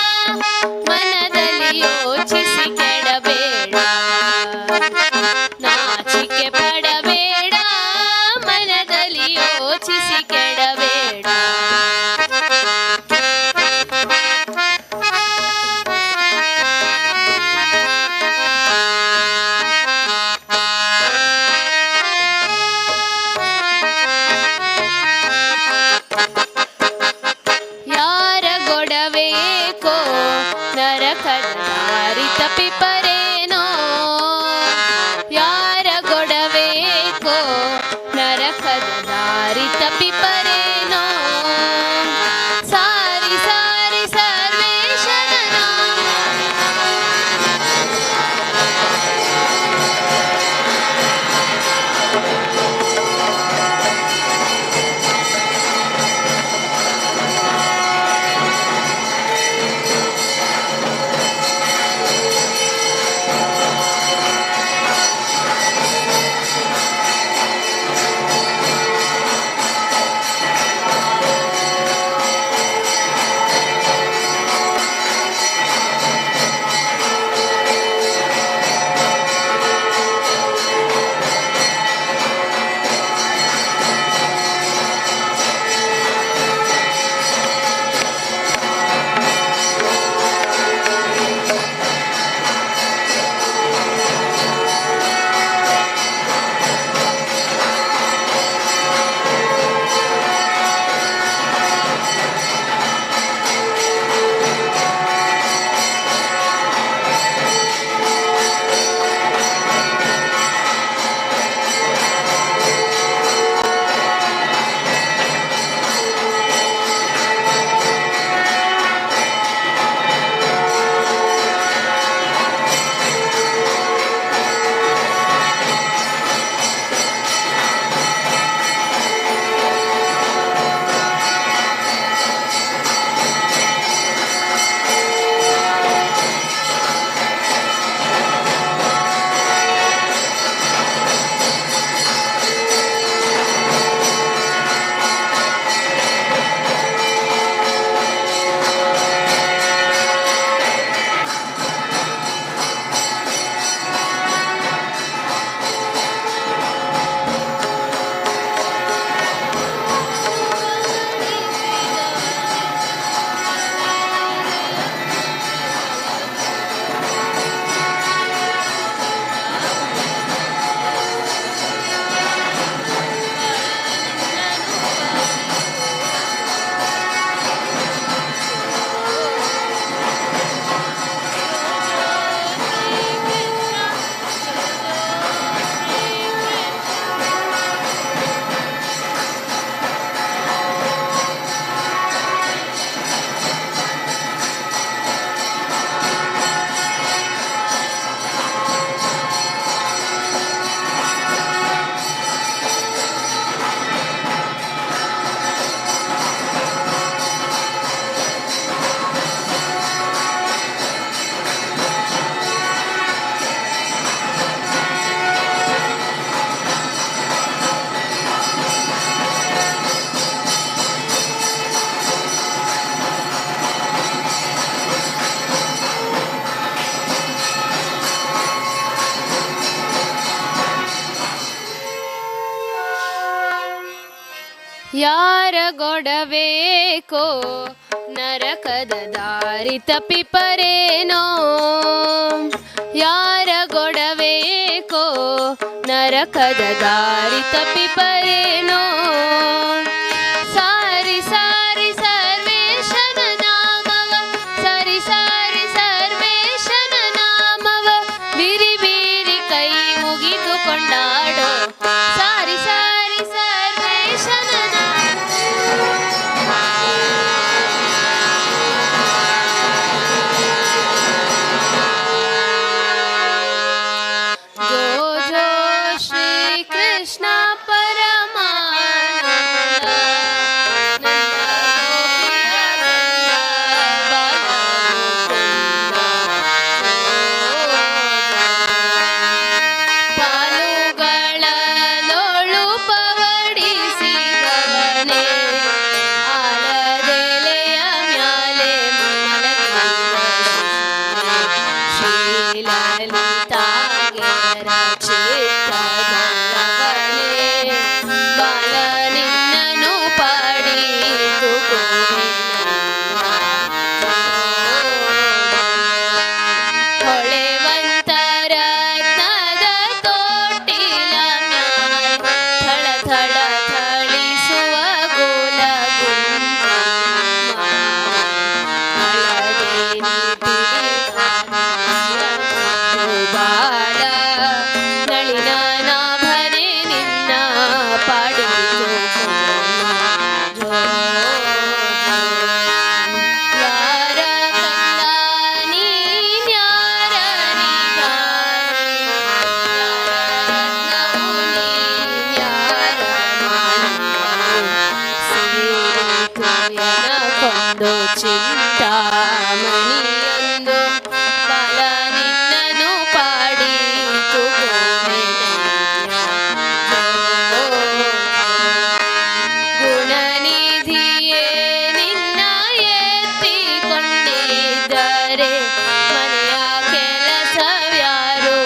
ಮನದಲ್ಲಿ ಯೋಚಿಸಿ ಕೆಡಬೇಡ ನಾಚಿಕೆ ಪಡಬೇಡ ಮನದಲ್ಲಿ ಯೋಚಿಸಿ ಕೆಡಬೇಡ. ಯಾರ ಗೊಡವೇಕೋ ನರಕದ ದಾರಿ ತಪ್ಪಿಪರೇನೋ ಯಾರ ಗೊಡವೇಕೋ ನರಕದ ದಾರಿ ತಪ್ಪಿಪರೇನೋ ಸಾರಿ ಸಾರಿ ಸರ್ವೇಶನ ಯಾರ ಗೊಡವೇಕೋ ನರಕದ ದಾರಿ ತಪ್ಪಿಪರೇನೋ, ಯಾರ ಗೊಡವೇಕೋ ನರಕದ ದಾರಿ ತಪ್ಪಿಪರೇನೋ. ಸಾರಿ ಸಾರಿ ಸರ್ವೇಶನ ನಾಮವ, ಸಾರಿ ಸಾರಿ ಸರ್ವೇಶನ ನಾಮವ, ಬಿರಿ ಬೀರಿ ಕೈ ಮುಗಿದು ಕೊಂಡಾಡೋ. ಸಾರಿ ಸಾರಿ ಸರ್ವೇಶನ ನಾಮ. जो जो श्री कृष्ण परमानंद, नंद गोपिया नंद बाल ಮುಕುಂದ. ಪಾಲುಗಳನೊಳು ಪವಡಿಸಿದವನೇ, ಆಲದೆಲೆಯ ಮ್ಯಾಲೆ ಮಲಗಿದ ಶ್ರೀಲಲಿತಾಂಗೆಯರ ಚಿತ್ತದಲ್ಲವನೇ, ಬಾಲ ನಿನ್ನನು ಪಾಡಿತು ಹೊಳೆವಂತ ರತ್ನದ ತೋಟಿಲ ಮ್ಯಾಲ್ ಥಳ ಥಳ ಥಳಿಸುವ ಗೋಲ ಬಾಲ ನಳಿನ ನಾಭನೆ ನಿನ್ನ ಪಾಡಿತು ಯಾರ ಕಂದ ನೀನ್ಯಾರ ನಿಧಾನಿ, ಯಾರ ರತ್ನವು ನೀನ್ಯಾರ ಮಾಣಿಕ್ಯವು, ಸೇರಿತು ಎನಕೊಂದು ಚಿಂತಾಮಣಿಯೊಂದು, ಬಾಲ ನಿನ್ನನು ಪಾಡಿತು ಗುಣನಿಧಿಯೇ ನಿನ್ನ ಎತ್ತಿಕೊಂಡಿದ್ದರೆ ಮನೆಯ ಕೆಲಸವ್ಯಾರು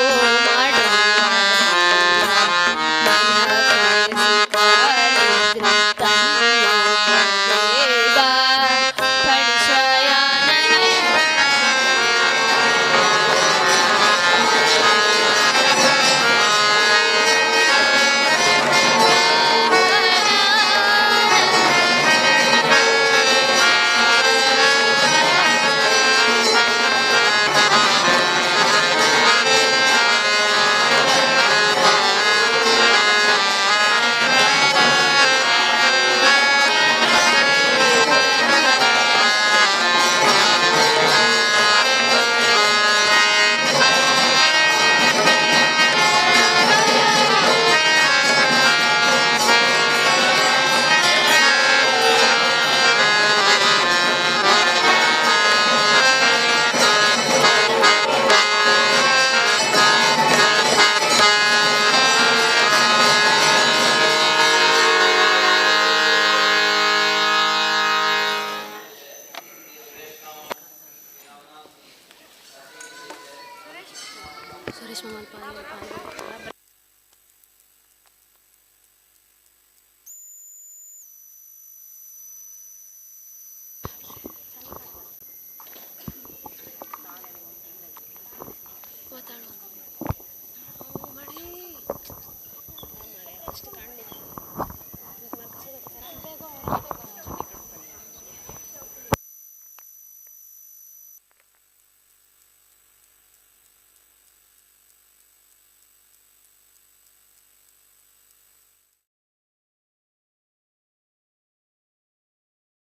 ಸುರೇಶ್ ಮಾಮನ್.